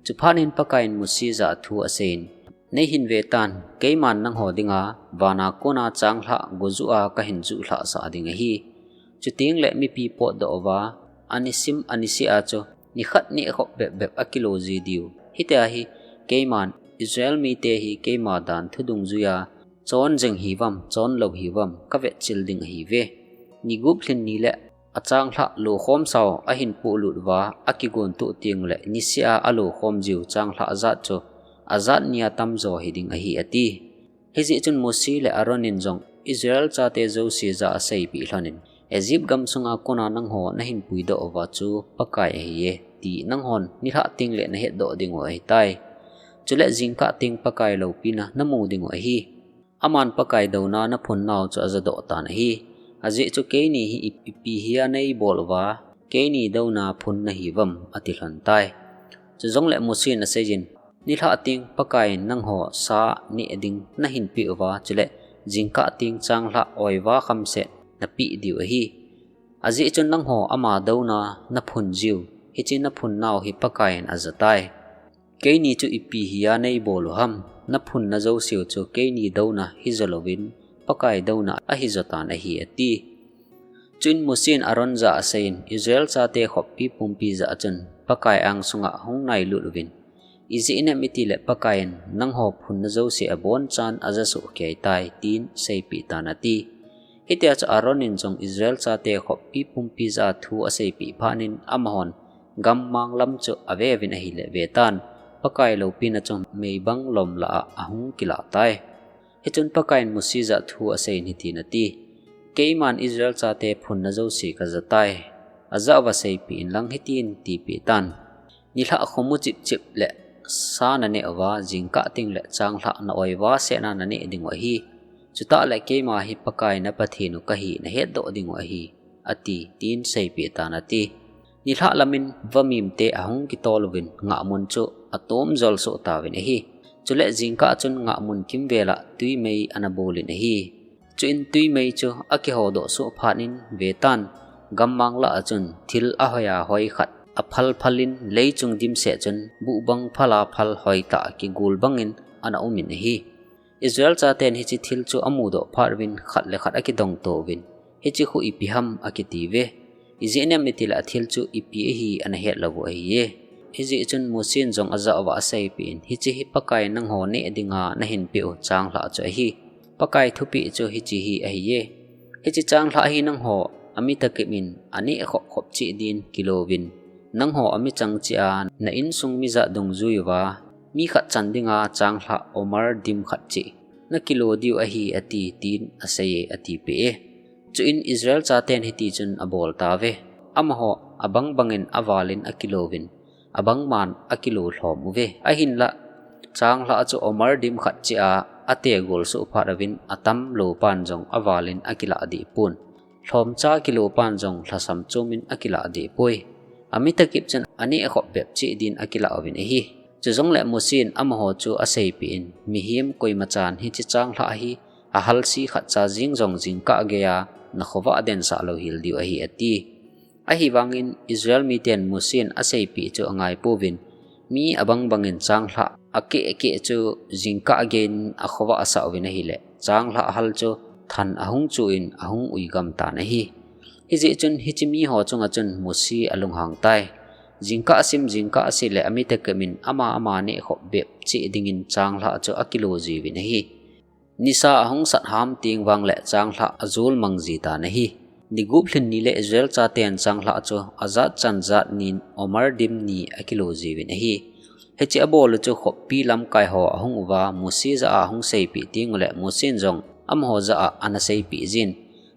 Chuphat in Pakaiyin Mose jah a thu aseiyin, Neihin vetan, keiman nangho dinga vana kona changlhah gojuh a kahin juh lhahsah ding ahi. Chuteng le mipi potdoh uva, anisim aniseh a chu nikhat neh khop bep bep akilo ji diu. Hitia hi keiman Israel mite hi keima dan thu dungjuiya chon jeng hiuvam, chon lou hiuvam kavetchil ding ahiuve. Ni gup lhin ni le achanglhah lokhom sao ahin pohlut uva, akigon toh teng le niseh a alokhom jiu changlhah jat chu ajat nia tamjo hiding ahi, ati. Hijeh chun Mose le Aaron in jong Israel chate jouse jah a aseipeh lhonin, Egypt gam sunga kona nangho nahin puidoh uva chu Pakai ahiye, ti nanghon nilhah teng le nahetdoh diu ahitai. Chule jingkah teng Pakai loupina namu diu ahi. Aman Pakai douna naphun nau chu ajadoh tan ahi. Ajeh chu keini hi ip-, ipi hi a neibol uva, keini douna phun nahiuvam, ati lhon tai. Chujongle Mosi in aseiyin, nilhah teng Pakaiyin nangho sa neh ding nahin peh uva, chule jingkah teng changlhah oiva khamseh napeh diu ahi. Ajeh chun nangho ama douna naphun jiu, hiche naphun nau hi Pakaiyin ajatai. Keini chu ipi hia neibol u ham, naphunna jouseu chu keini douna hijo louvin, Pakai douna ahijo tan ahi, ati. Chuin Mosi in Aaron jah a aseiyin, Israel chate khoppi pumpi jah a chun Pakai angsunga hung nailut uvin, ijeh inem itile Pakaiyin nangho phunna jouse abonchan ajasoh kei tai, tin seipeh tan ati. Hitia chu Aaron in jong Israel chate khoppi pumpi jah a thu aseipeh phat in amahon gammang lam chu aveuvin ahile vetan, Pakai loupina chu meibang lom lah a ahung kilah tai. Hichun Pakaiyin Mosi jah a thu aseiyin hitin ati, keiman Israel chate phunna jouse kajatai, ajah uva seipeh inlang hitin tipeh tan. Nilhah khomu chipchip le sa naneh uva, jingkah teng le changlhah na oiva sehna naneh dingu ahi. Chutahle keima hi Pakai na Pathen u kahi nahetdoh dingu ahi, ati, tin seipeh tan ati. Nilhah lamin vamimte ahung kitol uvin ngahmun chu atom jolsoh tauvin ahi. Chule jingkah chun ngahmun kimvel a twimei ana bolin ahi. Chuin twimei chu akihodoh soh phat in vetan, gammang lah a chun thil ahoiya hoi khat aphal phalin leichung dimset chun buhbang phala phal hoitah kigol bangin ana umin ahi. Israel chaten hiche thil chu amudoh phat uvin khat le khat akidongto uvin, hiche khu ipi ham akitiuve. Ijeh inem itile athil chu ipi ahi ana hetlou u ahiye. Hijeh chun Mosi in jong ajah uva aseipeh in, hiche hi Pakai nangho neh dinga nahin peh u changlhah chu ahi. Pakai thupeh chu hiche hi ahiye. Hiche changlhah hi nangho ami takip in aneh khop khop cheh din kilouvin, nangho ami chang cheh a na insung mi jah dungjui uva, mi khat chan dinga changlhah omer dim khat cheh nakilo diu ahi, ati, tin aseiye, atipeh e. Chuin Israel chaten hitichun abol tauve. Amaho abang bangin avalin akilouvin, abangman akilo lhom uve. Ahinlah, changlhah chu omer dim khat cheh a ategol soh phat uvin atamlou pan jong avalin akilah dehpon, lhomcha kilo pan jong lhasam chomin akilah dehpoi. Ami takip chun aneh khop bep cheh din akilah uvin ahi. Chujongle Mosi in amaho chu aseipeh in, mihem koimachan hiche changlhah hi ahalse khatcha jeng jong jingkah geiya nakhovah densah louhel diu ahi, ati. Ahivangin Israel miten Mosi in aseipeh chu angaipouvin, mi abang bangin changlhah akeh akeh chu jingkah geiyin akhovah asah uvin ahile, changlhah hal chu than ahung chuh in ahung ui gamtan ahi. Hijeh chun hiche miho chunga chun Mosi alunghang tai. Jingkah sim jingkah seh le ami takip in ama ama neh khop bep cheh dingin changlhah chu akilo jiuvin ahi. Nisa ahung sat ham teng vangle changlhah ajol mang jitan ahi. Ni gup lhin ni le Israel chaten changlhah chu ajat chan jat nin omer dim ni akilo jiuvin ahi. Hiche abol u chu khoppi lamkaiho ahung uva, Mosi jah a ahung seipeh teng ule Mosi in jong amaho jah a ana seipeh jin,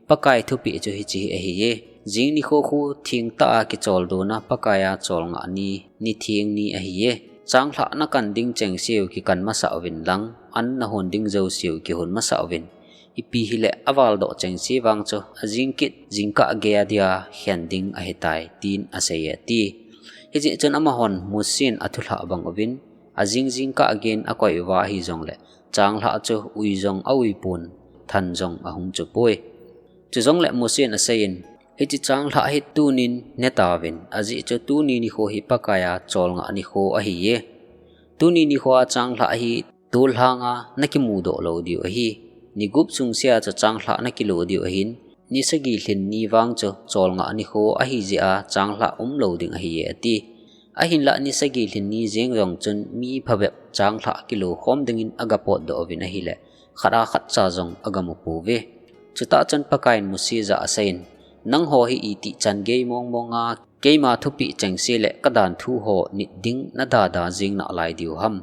Pakai thupeh chu hiche hi ahiye. Jing nikho khu thengtah a kicholdo na Pakaiya cholngah ni, ni theng ni ahiye. Changlhah nakan ding chengseu kikan masah uvin lang, an nahon ding jouseu kihon masah uvin. Ipi hile avaldoh chengse vang chu ajing kit jingkah geiya dia khen ding ahitai, tin aseiye, ati. Hijeh chun amahon Mosi in athulhah bang uvin, ajing jingkah geiyin akoi uva ahijongle, changlhah chu ui jong auipon, than jong ahung chupoi. Chujongle Mosi in aseiyin, hiche changlhah hi tunin netauvin, ajeh chu tuni nikho hi Pakaiya cholngah nikho ahiye. Tuni nikhoa changlhah hi tolhanga nakimudoh lou diu ahi. Ni gup sungsea chu changlhah nakilo diu ahin, ni sagi lhin ni vang chu cholngah nikho ahijeh a changlhah umlou ding ahiye, ati. Ahinlah ni sagi lhin ni jeng jong chun mi phabep changlhah kilo khom dingin agapotdoh uvin ahile, khat a khatcha jong agamu pouve. Chutah chun Pakaiyin Mosi jah a aseiyin, nangho hi itih chan gei mong monga keima thupeh chengse le kadan thuho nit ding nadada jeng nalai diu ham.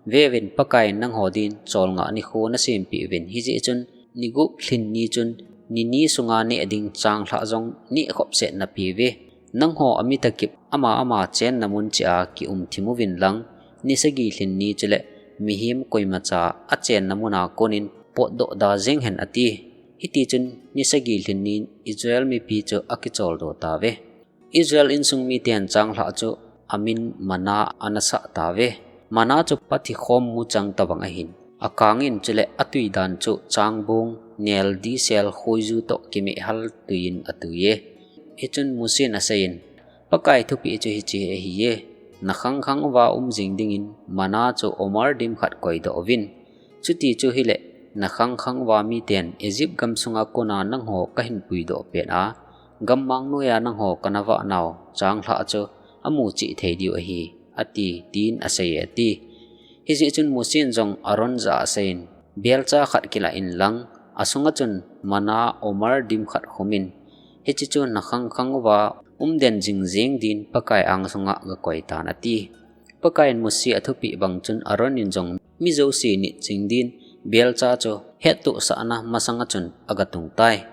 Veuvin, Pakaiyin nangho din cholngah nikho nasempeh uvin, hijeh chun ni gup lhin ni chun ni ni sunga neh ding changlhah jong neh khop seh napeuve. Nangho ami takip ama ama chenna mun cheh a kium thim uvin lang, ni sagi lhin ni chule mihem koimacha achenna muna konin potdoh da jeng hen, ati. Hitichun ni sagi lhin nin Israel mipi chu akicholdo tauve. Israel insung miten changlhah chu amin manna ana sah tauve. Manna chu pathikhom muchang tabang ahin, akangin chule atui dan chu changbong, nel, disel, khoiju toh kimehal tuiyin atuiye. Hichun Mosen aseiyin, Pakai thupeh chu hiche ahiye, nakhang khang uva um jing dingin manna chu omer dim khat koidoh uvin. Chuti chu hileh, nakhang khang uva miten Egypt gamsunga kona nangho kahin puidoh pet a, gammang noiya nangho kana vahnau changlhah chu amu cheh thei diu ahi, ati, tin aseiye ati. Hijeh chun Mosen jong Aaron jah a aseiyin, Belcha khat kilah inlang, asunga chun manna omer dim khat khumin, hiche chu nakhang khang uva umden jing jeng din Pakai angsunga gakoi tan, ati. Pakaiyin Mose athupeh bang chun Aaron in jong mi jouse nit jing din belcha chu hettohsahna masanga chun agatung tai.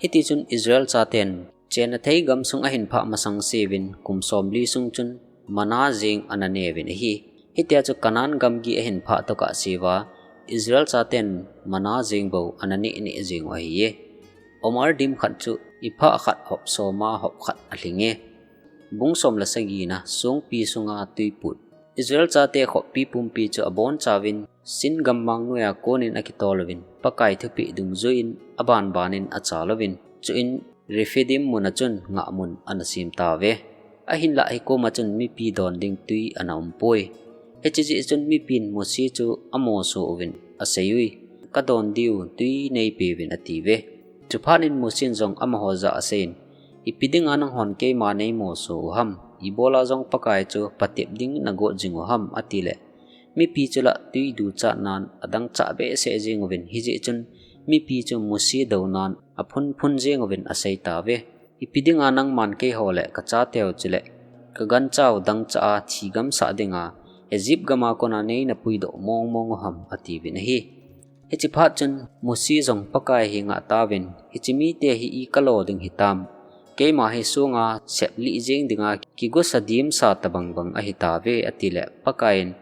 Hitichun Israel chaten chenna thei gamsung ahin phah masang seuvin kum somli sung chun manna jeng ana neuvin ahi. Hitia chu Canaan gamgi ahin phah tokah seuva Israel chaten manna jeng bou ana neh neh jeng u ahiye. Omer dim khat chu ephah khat hop soma hop khat alhinge. Bung som le sagina, Songpi sunga tuiput. Israel chate khopi pumpi chu abonchauvin Sin gammang noiya konin akitol uvin, Pakai thupeh dungjuiyin abanbanin achal uvin, chuin Rephidim muna chun ngahmun ana sem tauve. Ahinlah hikoma chun mipi don ding tui ana umpoi. Hiche jeh chun mipin Mose chu amoso uvin aseiye, Kadon diu tui neipeuvin, atiuve. Chuphat in Mosen jong amaho jah a aseiyin, Ipi dinga nanghon keima neimoso u ham? Ibola jong Pakai chu patep ding nagot jing u ham? Atile, mipi chu la tui duchatnan adangchah behseh jeng uvin, hijeh chun mipi chu Mose dounan aphunphun jeng uvin asei tauve. Ipi dinga nangman keiho le kachateu chule kaganchau dangchah a thigamsah dinga Egypt gama kona neina puidoh mongmong u ham? Atiuvin ahi. Hiche phat chun Mose jong Pakai henga ataovin, Hiche mite hi ikalo ding hitam? Keima hi songa seplih jeng dinga kigosa dimsa tabang bang ahitauve, atile Pakaiyin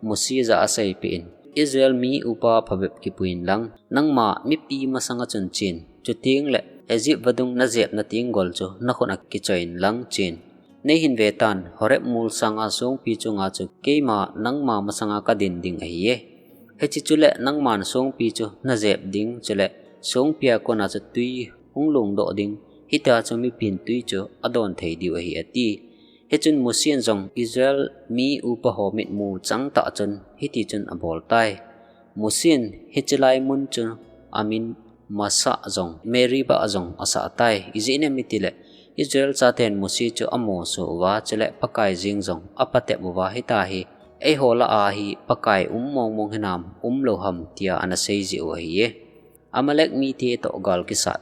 Mose jah a aseipeh in, Israel mi upa phabep kipuiyin lang, nangma mipi masanga chun chen, chutengle Egypt vadung najepna tenggol chu nakhut a kichoiyin lang chen. Neihin vetan, Horeb mol sanga songpi chunga chu keima nangma masanga kadin ding ahiye. Hiche chule nangman songpi chu najep ding, chule songpia kona chu tui hung longdoh ding, hitia chu mipin tui chu adon thei diu ahi, ati. Hichun Mosen jong Israel mi upaho mitmu changtah chun hitichun aboltai. Mosen hiche lai mun chu amin Massah jong, Meribah jong asah tai. Ijeh inem itile, Israel chaten Mose chu amoso uva, chule Pakai jeng jong apatep uva, hitia hi eiho lah a hi Pakai um mongmong hinam, umlou ham, tia ana seijeh u ahiye. Amalek mite toh gal kisat.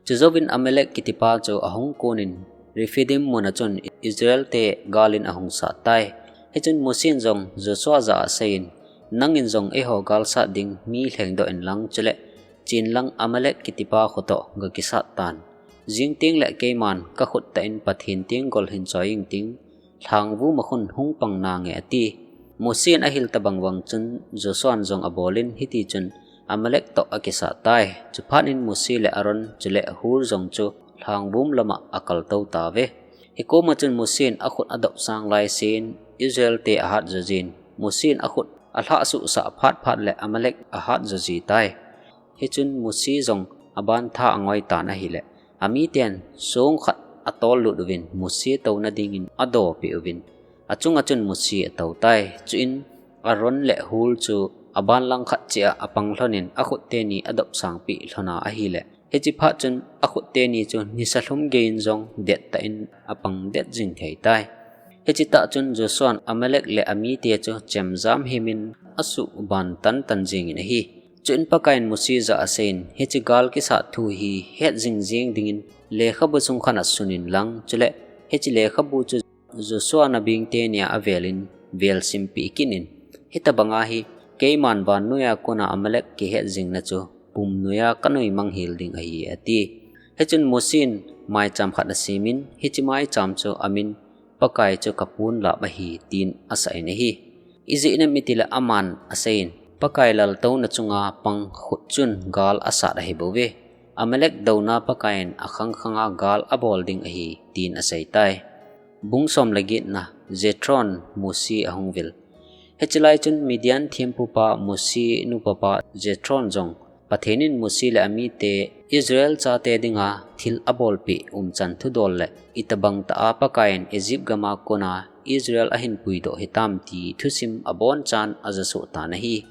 Chujouvin Amalek kitipa chu ahung konin Rephidim muna chun Israel te galin ahung sat tai. Hichun Mosen jong Joshua jah a aseiyin, Nangin jong eiho galsat ding mi lhengdoh inlang, chule chen lang Amalek kitipa kho toh gakisat tan. Jing tengle keiman kakhut tah in Pathen tenggol hin choi ingting, lhangvum a khun hung pang nange, ati. Mosen ahil tabang bang chun Joshuan jong abolin hitichun Amalek toh akisat tai. Chuphat in Mose le Aaron chule Hur jong chu lhangvum lama akaltou tauve. Hikoma chun Mosen akhut adopsang laisen Israel te ahatjo jin, Mosen akhut alhahsuhsah phatphat le Amalek ahatjo jitai. Hichun Mose jong abantha angoi tan ahile, amiten song khat atollut uvin Mose touna dingin adopeh uvin, achunga chun Mose atoutai. Chuin Aaron le Hur chu aban langkhat cheh a apang lhonin akhut teni adopsangpeh lhona ahile, hiche phat chun akhut teni chu nisa lhum geiyin jong dettah in apang det jing theitai. Hiche tah chun Joshuan Amalek le amite chu chemjam himin asuhban tantan jingin ahi. Chuin Pakaiyin Mose jah a aseiyin, Hiche gal kisat thu hi het jingjing dingin lekhabu sung khat a sunin lang, chule hiche lekhabu chu Joshua nabeng tenia avelin velsimpeh kit in, Hitabanga hi keiman vannoiya kona Amalek kihet jingna chu pumnoiya kanoimang hel ding ahi, ati. Hichun Mosen maicham khat asemin, hiche maicham chu amin Pakai chu kaponlap ahi, tin asahin ahi. Ijeh inem itile aman aseiyin, Pakai laltouna chunga pang khut chun gal asat ahibouve. Amalek douna Pakaiyin akhang khanga gal abol ding ahi, tin aseitai. Bung som le getna, Jethron Mose ahung vil. Hiche lai chun Midian thempupa Mose nupapa Jethron jong Pathenin Mose le amite Israel chate dinga thil abolpeh umchan thudol le itobang tah a Pakaiyin Egypt gama kona Israel ahin puidoh hitam ti thusim abonchan ajasoh tan ahi.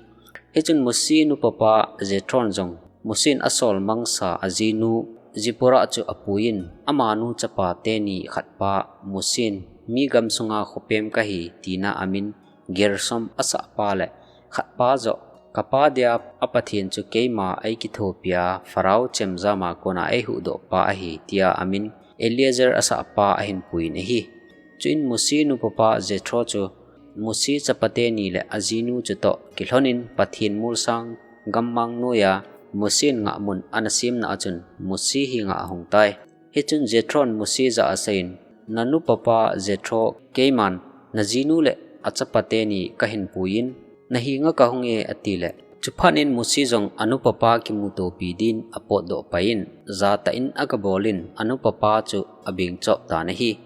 Hichun Mose nupapa Jethron jong Mosen asol mangsa ajinu Zipporah chu apuiyin, amanu chapa teni khatpa Mosen, mi gamsunga khopem kahi tina amin Gershom asahpa le khatpa joh, kapa dia a Pathen chu keima eikithopia Pharaoh chemjama kona eihuhdohpa ahi tia amin Eliezer asahpa ahin puiyin ahi. Chuin Mose nupapa Jethro chu Mose chapate ni le ajinu chutoh kilhonin Pathen molsang gammang noiya Mosen ngahmun ana semna achun Mose henga ahungtai. Hichun Jethron Mose jah a aseiyin, "Nanupapa Jethro keiman najinu le achapate ni kahin puiyin, nahenga kahunge," atile, chuphat in Mose jong anupapa kimutopi din apotdoh paiyin, jatah in agabolin anupapa chu abengchop tan ahi.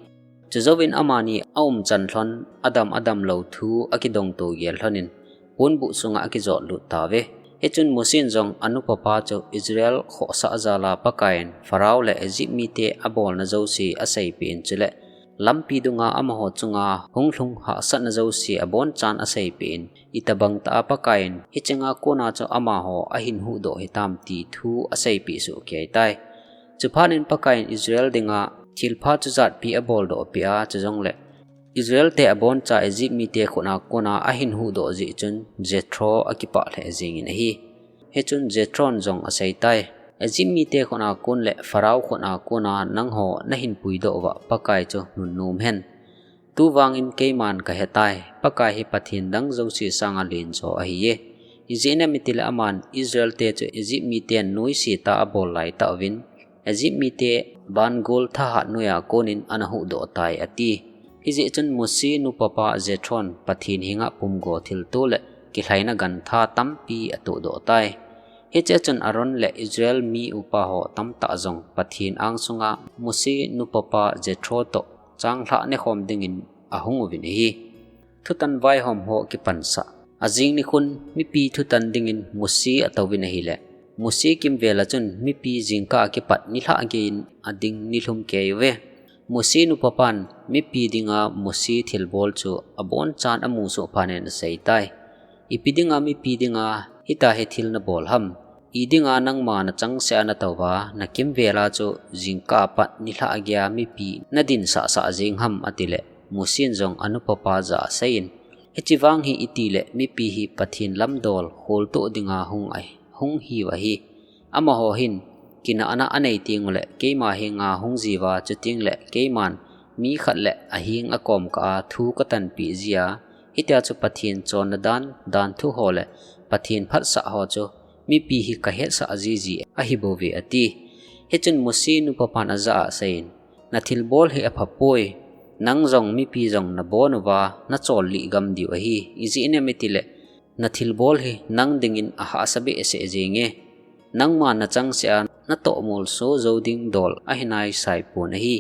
Chujouvin amani aumchan lhon, adam adamlou thu akidongto gel lhonin, ponbuh sunga akijotlut tauve. Hichun Mosen jong anupapa chu Israel khohsah jala Pakaiyin Pharaoh le Egypt mite abolna jouse aseipeh in chule, lampi dunga amaho chunga hunglhung hahsatna jouse abonchan aseipeh in, itobang tah a Pakaiyin hicheng a kona chu amaho ahin huhdoh hitam ti thu aseipeh soh kei tai. Chuphat in Pakaiyin Israel dinga thilpha chujatpi aboldoh peh a, chujongle Israel te aboncha Egypt mite khut a kona ahin huhdoh jeh chun Jethro akipah lheh jengin ahi. Hichun Jethron jong aseitai, "Egypt mite khut a kon le Pharaoh khut a kona nangho nahin puidoh uva Pakai chu nunnom hen. Tuvangin keiman kahetai, Pakai hi Pathen dang jouse sanga lenjo ahiye. Ijeh inem itile aman Israel te chu Egypt miten noise tah a abol laitah uvin, Egypt mite vangol thahat noiya konin ana huhdoh tai," ati. Hijeh chun Mose nupapa Jethron Pathen henga pumgo thilto le kilhaina gantha tampi atohdoh tai. Hichea chun Aaron le Israel mi upa ho tamtah jong Pathen angsunga Mose nupapa Jethro toh changlhah nekhom dingin ahung uvin ahi. Thutan vaihom ho kipansah. Ajing nikhun mipi thutan dingin Mose atouvin ahile, Mose kimvela chun mipi jingkah a kipat nilhah geiyin ading nilhum kei uve. Mose nupapan mipi dinga Mose thilbol chu abonchan amusoh phat in aseitai, "Ipi dinga mipi dinga hitia hi thil nabol ham? Idinga nangma nachangseh a natouva, nakimvela chu jingkah a pat nilhah geiya mipi nadinsah sah jeng ham?" atile, Mosen jong anupapa jah a aseiyin, "Hiche vang hi itile mipi hi Pathen lamdol kholtoh dinga hung ahi, hung hiu ahi. Amaho hin kinahna anei tengule keima henga hung jiuva, chutengle keiman mi khat le aheng akomkah a thu katanpeh jia, hitia chu Pathen chonna dan, danthu ho le Pathen phatsah ho chu mipi hi kahetsah jiji ahibouve," ati. Hichun Mose nupapan ajah a aseiyin, "Nathilbol hi aphapoi. Nang jong mipi jong nabon uva nachol lih gam diu ahi. Ijeh inem itile nathilbol hi nang dingin ahahsa behseh jenge. Nangma nachangseh a natoh molso jou ding dol ahi naisai pon ahi.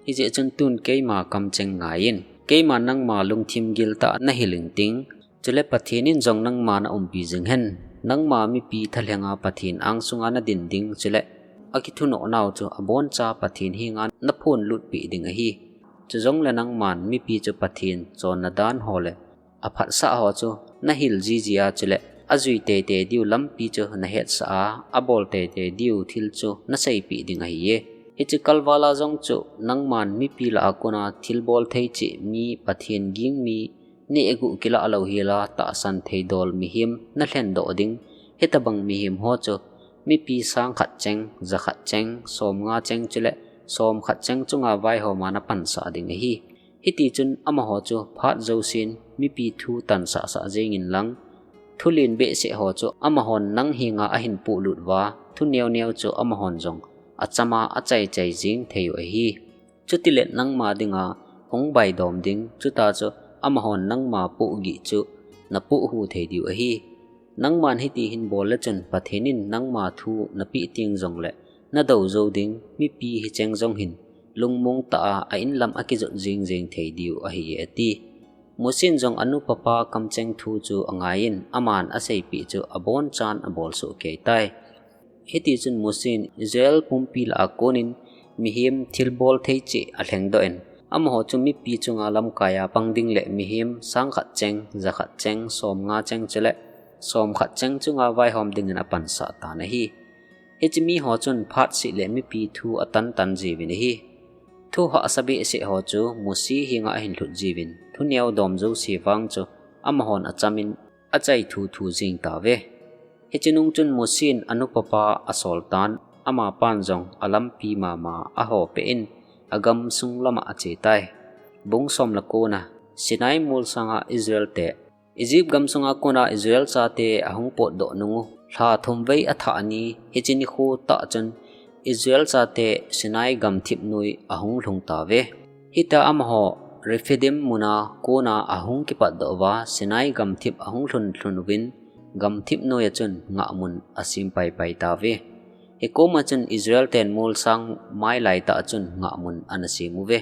Hijeh chun tun keima kamcheng ngaiyin. Keiman nangma lungthim giltah a nahil inting. Chule Pathen in jong nangma naumpi jing hen. Nangma mipi thalhenga Pathen angsunga nadin ding, chule akithunoh nau chu aboncha Pathen henga naphonlut peh ding ahi. Chujongle nangman mipi chu Pathen chonna dan ho le aphatsah ho chu nahil jiji a, chule ajui teitei diu lampi chu nahetsah a, abol teitei diu thil chu naseipeh ding ahiye. Hiche kalvala jong chu nangman mipi lah a kona thilbol thei cheh mi, Pathen ging mi, neh guh kilah lou hela tahsan thei dol mihem nalhendoh ding. Hitobang mihem ho chu mipi sang khat cheng, ja khat cheng, som nga cheng, chule som khat cheng chunga vaihoma napansah ding ahi. Hitichun amaho chu phat jousen mipi thu tansah sah jengin lang, thulen behseh ho chu amahon nang henga ahin pohlut uva, thu neoneo chu amahon jong achama achaichai jeng thei u ahi. Chutile nangma dinga hung baidom ding, chuta chu amahon nangma pohgih chu napohhu thei diu ahi. Nangman hiti hin bol le chun Pathen in nangma thu napeh teng jongle nadou jou ding, mipi hicheng jong hin lungmong tah a a-in lam akijot jing jing thei diu ahi e, ati. Mosin jong anupapa kamcheng thu chu angaiyin, aman aseipeh chu abonchan abolsoh kei tai. Hitichun Mosin Israel pumpi lah a konin mihem thilbol thei cheh alhengdoh in, amaho chu mipi chunga lamkai a pang ding le mihem sang khat cheng, ja khat cheng, som nga cheng chule som khat cheng chunga vaihom dingin apansah tan ahi. Hiche miho chun phatseh le mipi thu atan tan jiuvin ahi. Thu hahsa behseh ho chu Mosi henga ahin lhut jiuvin, thuneo dom jouse vang chu amahon achamin achai thuthu jing tauve. Hiche nung chun Mosin anupapa asol tan, amapan jong alampi mama ahopeh in, agamsung lama ache tai. Bung som le kona. Sinai molsanga Israel te. Egypt gamsunga kona Israel chate ahung potdoh nung u, lha thum vei athah ni, hiche nikho tah chun Israel chate Sinai gamthip noi ahung lhung tauve. Hitia amaho Rephidim muna kona ahung kipatdoh uva, Sinai gamthip ahung lhun lhun uvin, gamthip noiya chun ngahmun asem paipai tauve. Hikoma chun Israel ten molsang mailai tah chun ngahmun ana sem uve.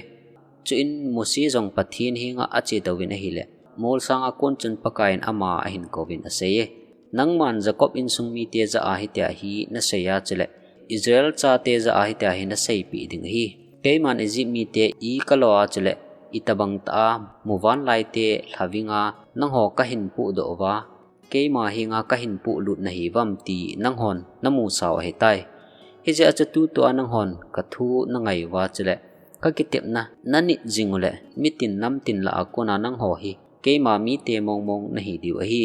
Chuin Mosi jong Pathen henga achetouvin ahile, molsanga kon chun Pakaiyin ama ahin kouvin aseiye, Nangman Jacob insung mite jah a hitia hi naseiya chule, Israel chate jah a hitia hi naseipeh ding ahi. Keiman Egypt mite i kalo a chule, itobang tah a muvanlai te lhavinga nangho kahin pohdoh uva, keima henga kahin pohlut nahiuvem ti nanghon namusau ahitai. Hijeh a chu tutua nanghon kathu nangai uva chule, kakitepna nanit jing ule, mitin namtin lah a kona nangho hi keima mite mongmong nahi diu ahi.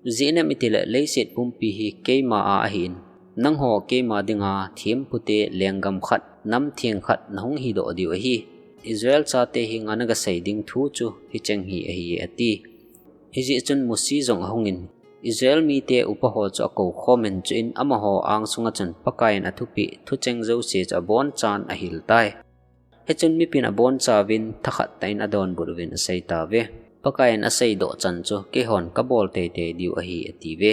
Ijeh inem itile leiset pumpi hi keima a ahin, nangho keima dinga thempu te lenggam khat, namtheng khat nahung hidoh diu ahi. Israel chate henga nagasei ding thu chu hicheng hi ahi, ati. Hijeh chun Mosi jong ahungin, Israel mite upa ho chu akoukhomin, chuin amaho angsunga chun Pakaiyin athupeh thucheng jouse chu abonchan ahil tai. Hichun mipin abonchauvin thakhat tah in adonbut uvin aseitauve, Pakaiyin aseidoh chan chu keihon kabol teitei diu ahi, atiuve.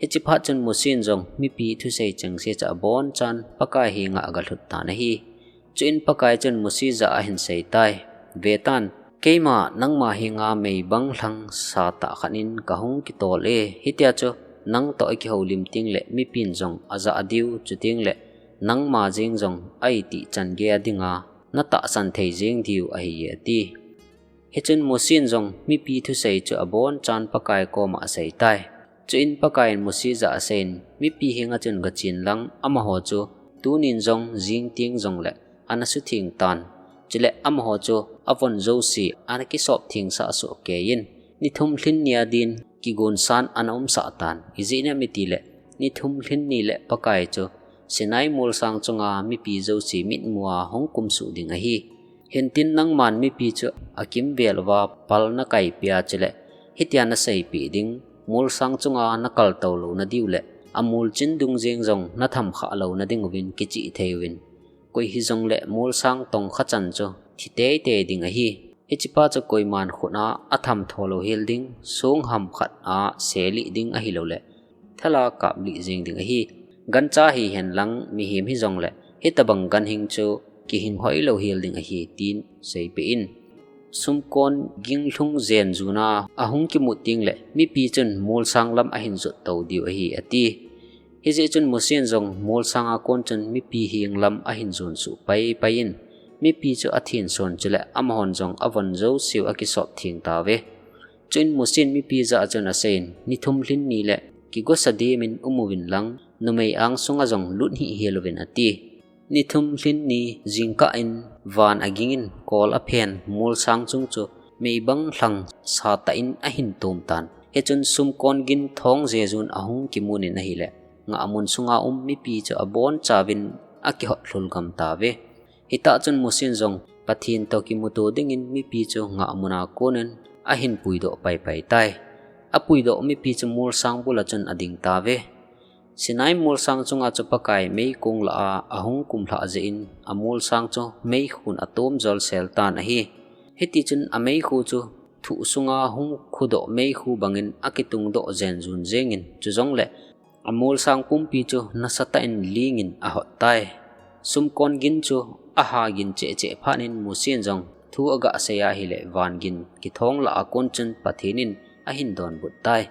Hiche phat chun Mosin jong mipi thusei chengse chu abonchan Pakai henga agalhut tan ahi. Chuin Pakai chun Mosi jah a ahin seitai, Vetan, keima nangma henga meibang lhang satah khat in kahung kitol e, hitia chu nangtoh ikihoulim tengle mipin jong ajah diu, chutengle nangma jeng jong a itih chan geiya dinga natahsan thei jeng diu ahi, ati. Hichun Mosin jong mipi thusei chu abonchan Pakai koma aseitai. Chuin Pakaiyin Mosi jah a aseiyin, Mipi henga chun gachen lang, amaho chu tunin jong jingteng jongle ana sutheng tan, chule amaho chu avon jouse ana kisop thengsah soh keiyin, nithum lhin nia din kigonsan ana umsah tan. Ijeh inem itile nithum lhin nile Pakai chu Sinai molsang chunga mipi jouse mitmua hung kumsuh ding ahi. Hintin nangman mipi chu akimvel uva pal nakaipeh a chule, hitia naseipeh ding, molsang chunga nakaltou louna diu le amolchin dungjeng jong natham khah louna dinguvin kichihthei uvin, koi hijongle molsang tongkha chan chu thi teitei ding ahi. Hichepa chu koiman khut a atham tho louhel ding, songham khat a selih ding ahiloule thal a kaplih jeng ding ahi. Gancha hihen lang mihem hijongle hitobang ganhing chu kihing hoi louhel ding ahi, tin seipeh in. Sumkon ginglhung jenjun a ahung kimut tengle mipi chun molsang lam ahin jot tou diu ahi, ati. Hijeh chun Mosin jong molsanga kon chun mipi heng lam ahin jonsuh paipai in, mipi chu athenson chule amahon jong avon jouseu akisop theng tauve. Chuin Mosin mipi jah a chun aseiyin, Nithum lhin nile kigosa demin umuvin lang, numei angsunga jong lut hihhel uvin, ati. Nithum lhin ni jingkah in van agingin kol aphen molsang chung chu meibang lhang satah in ahin tom tan. Hichun sumkon gin thong jejun ahung kimun in ahile, ngahmun sunga um mipi chu abonchauvin akihot lhulgam tauve. Hitah chun Mosin jong Pathen toh kimuto dingin mipi chu ngahmuna konin ahin puidoh paipai tai. Apuidoh mipi chu molsang bula chun ading tauve. Sinai molsang chunga chu Pakai meikong lah a ahung kumlhah jeh in, amolsang chu meikhun atom jolsel tan ahi. Hitichun ameikhu chu thuh sunga hung khudoh meikhu bangin akitungdoh jenjun jengin, chujongle Amolsang pumpi chu nasatah in lingin ahot tai. Sumkon gin chu aha gin cheh cheh phat in Mosi in jong thu aga sei ahile van gin kithong lah a kon chun Pathen in ahin donbut tai.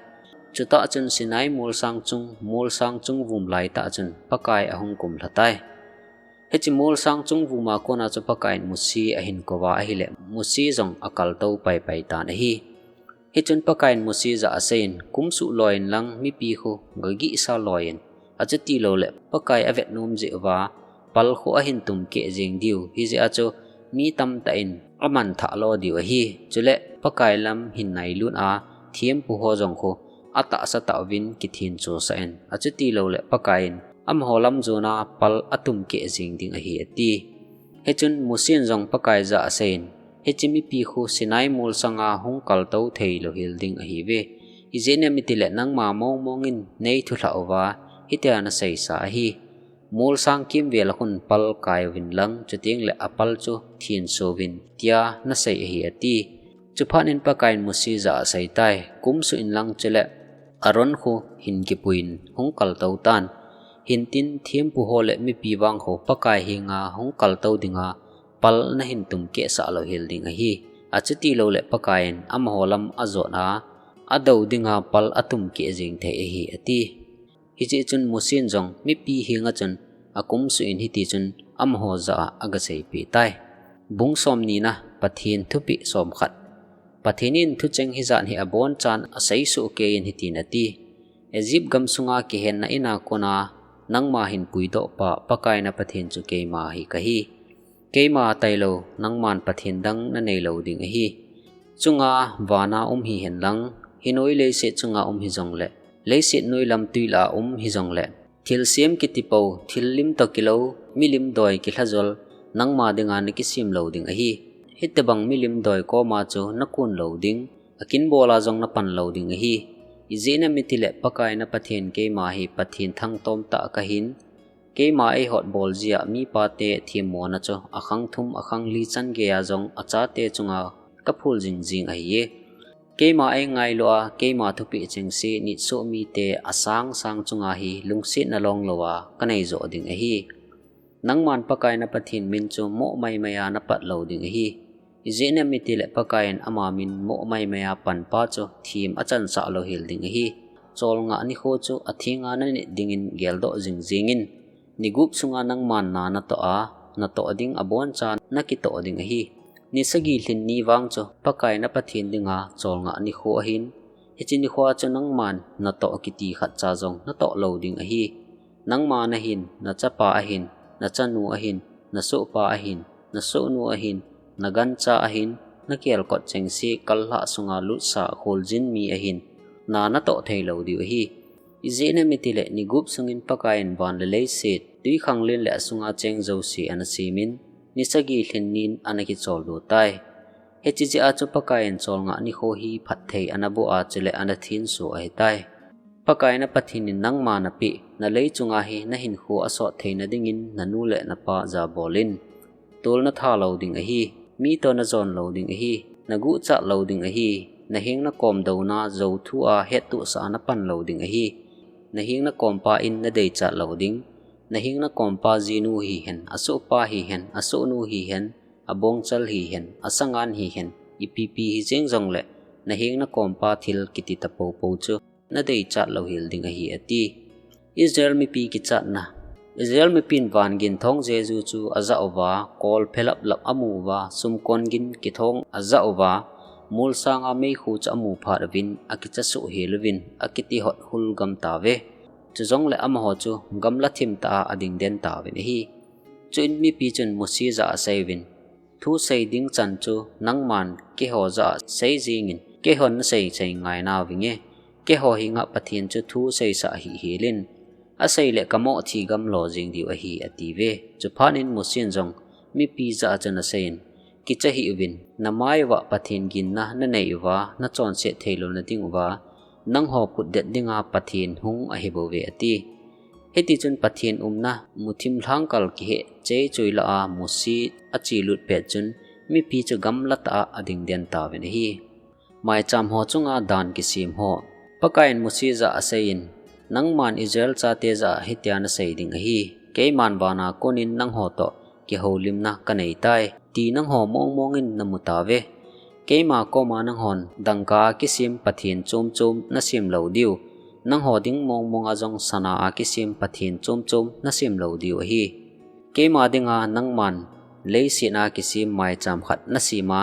Chutah chun Sinai molsang chung, molsang chung vum laitah chun Pakai ahung kumlha tai. Hiche molsang chung vuma kona chu Pakai in Mosi ahin kouva ahile Mosi jong akaltou paipai tan ahi. Hichun Pakai in Mosi jah a aseiyin, kumsuh loiyin lang mipi khu gagihsa loiyin, achuti louleh Pakai avet nom jeh uva pal khu ahin tumkeh jing diu, hijeh a chu mi tamtah in aman thah lo diu ahi. Chule Pakai lam hin nailut a thempu ho jong khu atahsa tah uvin kithin chosah in, achuti louleh Pakai in amaho lam jona pal atumkeh jing ding ahi, ati. Hichun Mosi in jong Pakai jah a aseiyin, hiche mipi khu Sinai molsang a hung kaltou thei louhel ding ahiuve. Ijeh inem itile nangma mongmong in nei thulhah uva hitia naseisa ahi. Molsang kimvel a khun pal kai uvin lang, chuteng le apal chu thin so uvin, tia nasei ahi, ati. Chuphat in Pakai in Mosi jah a aseitai, kumsuh in lang chule Aaron khu hin kipuiyin hung kaltou tan. Hintin thempu ho le mipi vang khu Pakai henga hung kaltou dinga pal nahin tumkeh sah louhel ding ahi. Achuti louleh Pakai in amaho lam ajot a, adou dinga pal atumkeh jing thei ahi, ati. Hijeh chun Mosi in jong mipi henga chun akumsuh in hitichun amaho jah a agaseipeh tai. Bung somni na, Pathen thupeh somkhat. Pathen in thucheng hijat hi abonchan asei sohkeiyin hitin ati, Egypt gamsunga kihenna ina kona nangma hin puidoh pa Pakai na Pathen chu keima hi kahi. Keima tailou nangman Pathen dang nanei lou ding ahi. Chunga vana um hihen lang, hinoi leiset chunga um hijongle, leiset noi lam tui lah a um hijongle, thilsem kiti pou, thil lim toh kilou, milim doi kilhajol, nangma dinga nakisem lou ding ahi. Hitobang milim doi koma chu nakon lou ding, akinbol a jong napan lou ding ahi. Ijeh inem itile Pakai na Pathen keima hi Pathen thangtom tah kahin, keima eihotbol jeh a mipate themmona chu akhang thum akhang li chan geiya jong achate chunga kaphul jingjing ahiye. Keima eingailu a, keima thupeh chengse nitsoh mite asang sang chunga hi lungsetna longlou a kanei joh ding ahi. Nangman Pakai na Pathen min chu moh maimai a napat lou ding ahi. Ijeh inem itile Pakai in ama min moh maimai a panpa chu them achansah louhel ding ahi. Cholngah nikho chu athenga nanit dingin geldoh jingjing in. Ni gup sunga nangman na natoh a, natoh ding abonchan nakitoh ding ahi. Ni sagi lhin ni vang chu Pakai na Pathen dinga cholngah nikho ahin. Hiche nikhoa chu nangman natoh kiti khatcha jong natoh lou ding ahi. Nangma nahin, nachapa ahin, nachanu ahin, nasohpa ahin, nasohnu ahin, nagancha ahin, nakelkot chengse kalhah sunga lutsa kholjin mi ahin, na natoh thei lou diu ahi. Ijeh inem itile ni gup sungin Pakai in van le leiset, twikhanglen le asunga cheng jouse anasemin, ni sagi lhin nin anakicholdo tai. Hiche jeh a chu Pakai in cholngah nikho hi phatthei anaboh a, chule anathenso ahitai. Pakai na Pathen in nangma napeh, nalei chunga hi nahinkho asot theina dingin nanu le napa jabolin. Tol natha lou ding ahi, mi toh najon lou ding ahi, naguhchat lou ding ahi, naheng nakom douna jou thu a hettohsah a napan lou ding ahi. Naheng nakompa in nadeichat lou ding, naheng nakompa jinu hihen, asohpa hihen, asohnu hihen, abongchal hihen, asangan hihen, ipipi hijeng jongle, naheng nakompa thil kiti tapoupou chu nadeichat louhel ding ahi, ati. Israel mipi kichatna. Israel mipin van gin thong jeju chu ajah uva, kol phelaplap amu uva, sumkon gin kithong ajah uva, molsanga meikhu chu amu phat uvin, akicha sohhel uvin, akiti hot hulgam tauve. Chujongle amaho chu gamla thim tah a adingden tauvin ahi. Chuin mipi chun Mosi jah a aseiuvin, thu sei ding chan chu nangman keiho jah a sei jingin, keihon nasei sei ngainauvinge. Keiho henga Pathen chu thu seisah hihhelin, asei le kamoh thi gamlo jing diu ahi, atiuve. Chuphat in Mosi in jong mipi jah a chun aseiyin, kicha hih uvin, namai uva Pathen ginna nanei uva, nachonset theilouna ding uva, nangho phutdet dinga Pathen hung ahibouve, ati. Hitichun Pathen umna muthim lhangkal kiheh cheichui lah a Mosi achelut pet chun mipi chu gamla tah a adingden tauvin ahi. Maicham ho chunga dan kisem ho. Pakai in Mosi jah a aseiyin, Nangman Israel chate jah a hitia nasei ding ahi: Keiman vana konin nangho toh kihoulimna kanei tai, ti nangho mongmong in namu tauve. Keima koma nanghon dangka a kisem pathen chomchom nasem lou diu, nangho ding mongmong a jong sana a kisem pathen chomchom nasem lou diu ahi. Keima dinga nangman leiset a kisem maicham khat nasem a,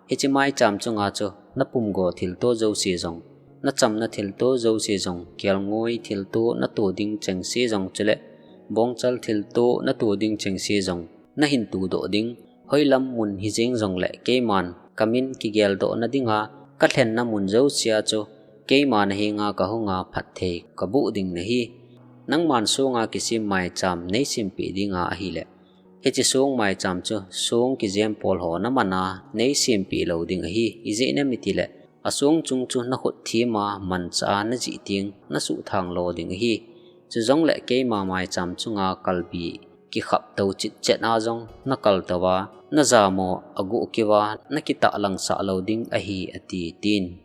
hiche maicham chunga chu napumgo thilto jouse jong, nachamna thilto jouse jong, kelngoi thilto nato ding chengse jong, chule bongchal thilto nato ding chengse jong nahin todoh ding. Hoilam mun hijeng jongle keiman kamin kigeldohna dinga kalhenna mun jousea chu keima nahenga kahunga phatthei kaboh ding nahi. Nangman songa kisem maicham neisempeh dinga ahile, hiche song maicham chu song kijem pol ho namana neisempeh lou ding ahi. Ijeh inem itile, asong chung chu nakhut thema manchah a najih teng nasuhthang lo ding ahi. Chujongle keima maicham chunga kalbi kikhap tou chitchet a jong nakal touva, najamo aguh keuva nakitah langsah lou ding ahi, ati, tin.